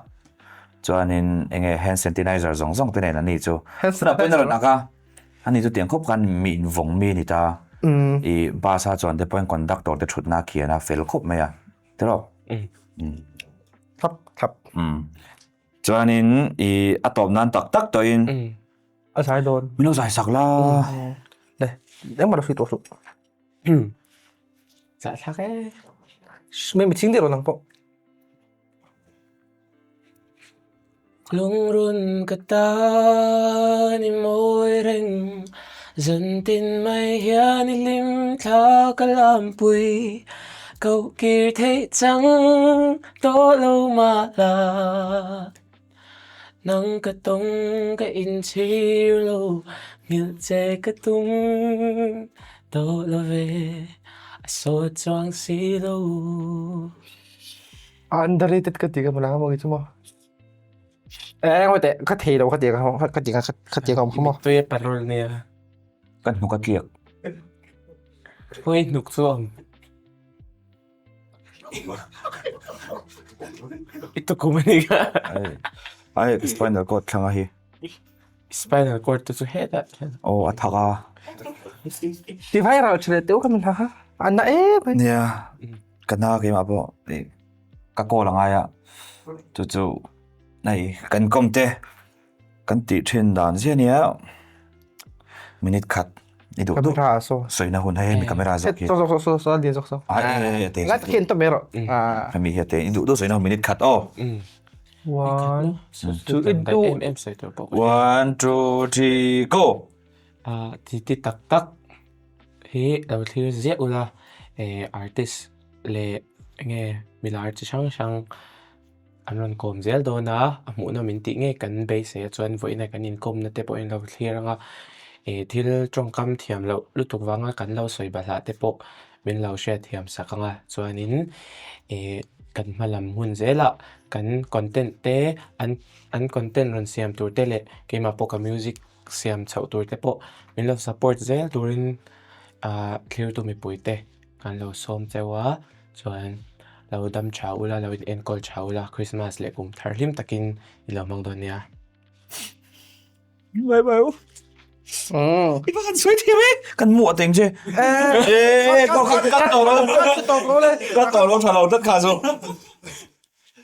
Chuanin enge hand sanitizer zawng zawng te nen a ni chu. Tunah pawhin a rawn ak a. Ani chu tiang khawp khan mi invawng mi a ni ta. I bus a chuan te pawhin conductor te thutna a khian a fel khawp mai a. Tiraw? Thap thap. Chuanin i a tawp nan tak tak tawhin. A zai dawn. Min lo zai sak la. Le, engmah lo hri tawh suh. Zahthlak e. Mi ching deuh lo nang pawh. Lungrun ka tan i mawi reng, zan tin mai hian i hlim thla ka lampui, koh kir theih chang tawh lo mah la, nang ka tawng ka inchhir lo, nghilh che ka tum tawh lo ve, a sawt chuang si lo. A underrated ka ti ka hmu lang amaw chu maw. Eh ngawi teh ka thei lo ka ti ka ka ti ka ka ti ka awm kha maw. Tui a parul nia. Ka hnuk a tliak. Khawi hnuk chu a awm. I tukum a ni kha. Ai spinal cord thlang a hi. Spinal cord te chu hetah hian. Aw a thak a. Ti viral thin leh teuh kha min hla kha. A na em mai. Nia ka na keimah pawh ka call a ngai a chu chu hei kan kawm te kan tih thin dan ziah ania minute khat i duh duh sawina hun hei hemi camera zawk hi hemi hi a te i duh duh sawina hun minute khat aw. One, two, two. Em em sawi tur pawh. One, two, three, go! Ah, ti ti tak tak hi lo thlir ziah ula eh artist leh enge milar chi hrang hrang an rawn kawm zel dawn a, a hmuhnawm min tih ngei kan beisei a chuan vawiin a kan inkawmna te pawhin lo thlir ang a, eh thil tawngkam thiam loh lutuk vanga kan lo sawi bahlah te pawh min lo hriatthiam sak ang a chuanin eh kan hma lam hun zelah kan content te an an content rawn siam tur te leh keimah pawh ka music siam chhoh tur te pawh min lo support zel turin ah thlir tu mipui te kan lo sawm cheu a chuan lo dam tha ula lo in enkawl tha ula Christmas leh kum thar hlim takin i lo hmang dawn nia. Bye bye u. I va han sawi thiam e. Kan muah teng che. E ka ka tawh lo. Ka tawh lo tha lo tlat kha chu.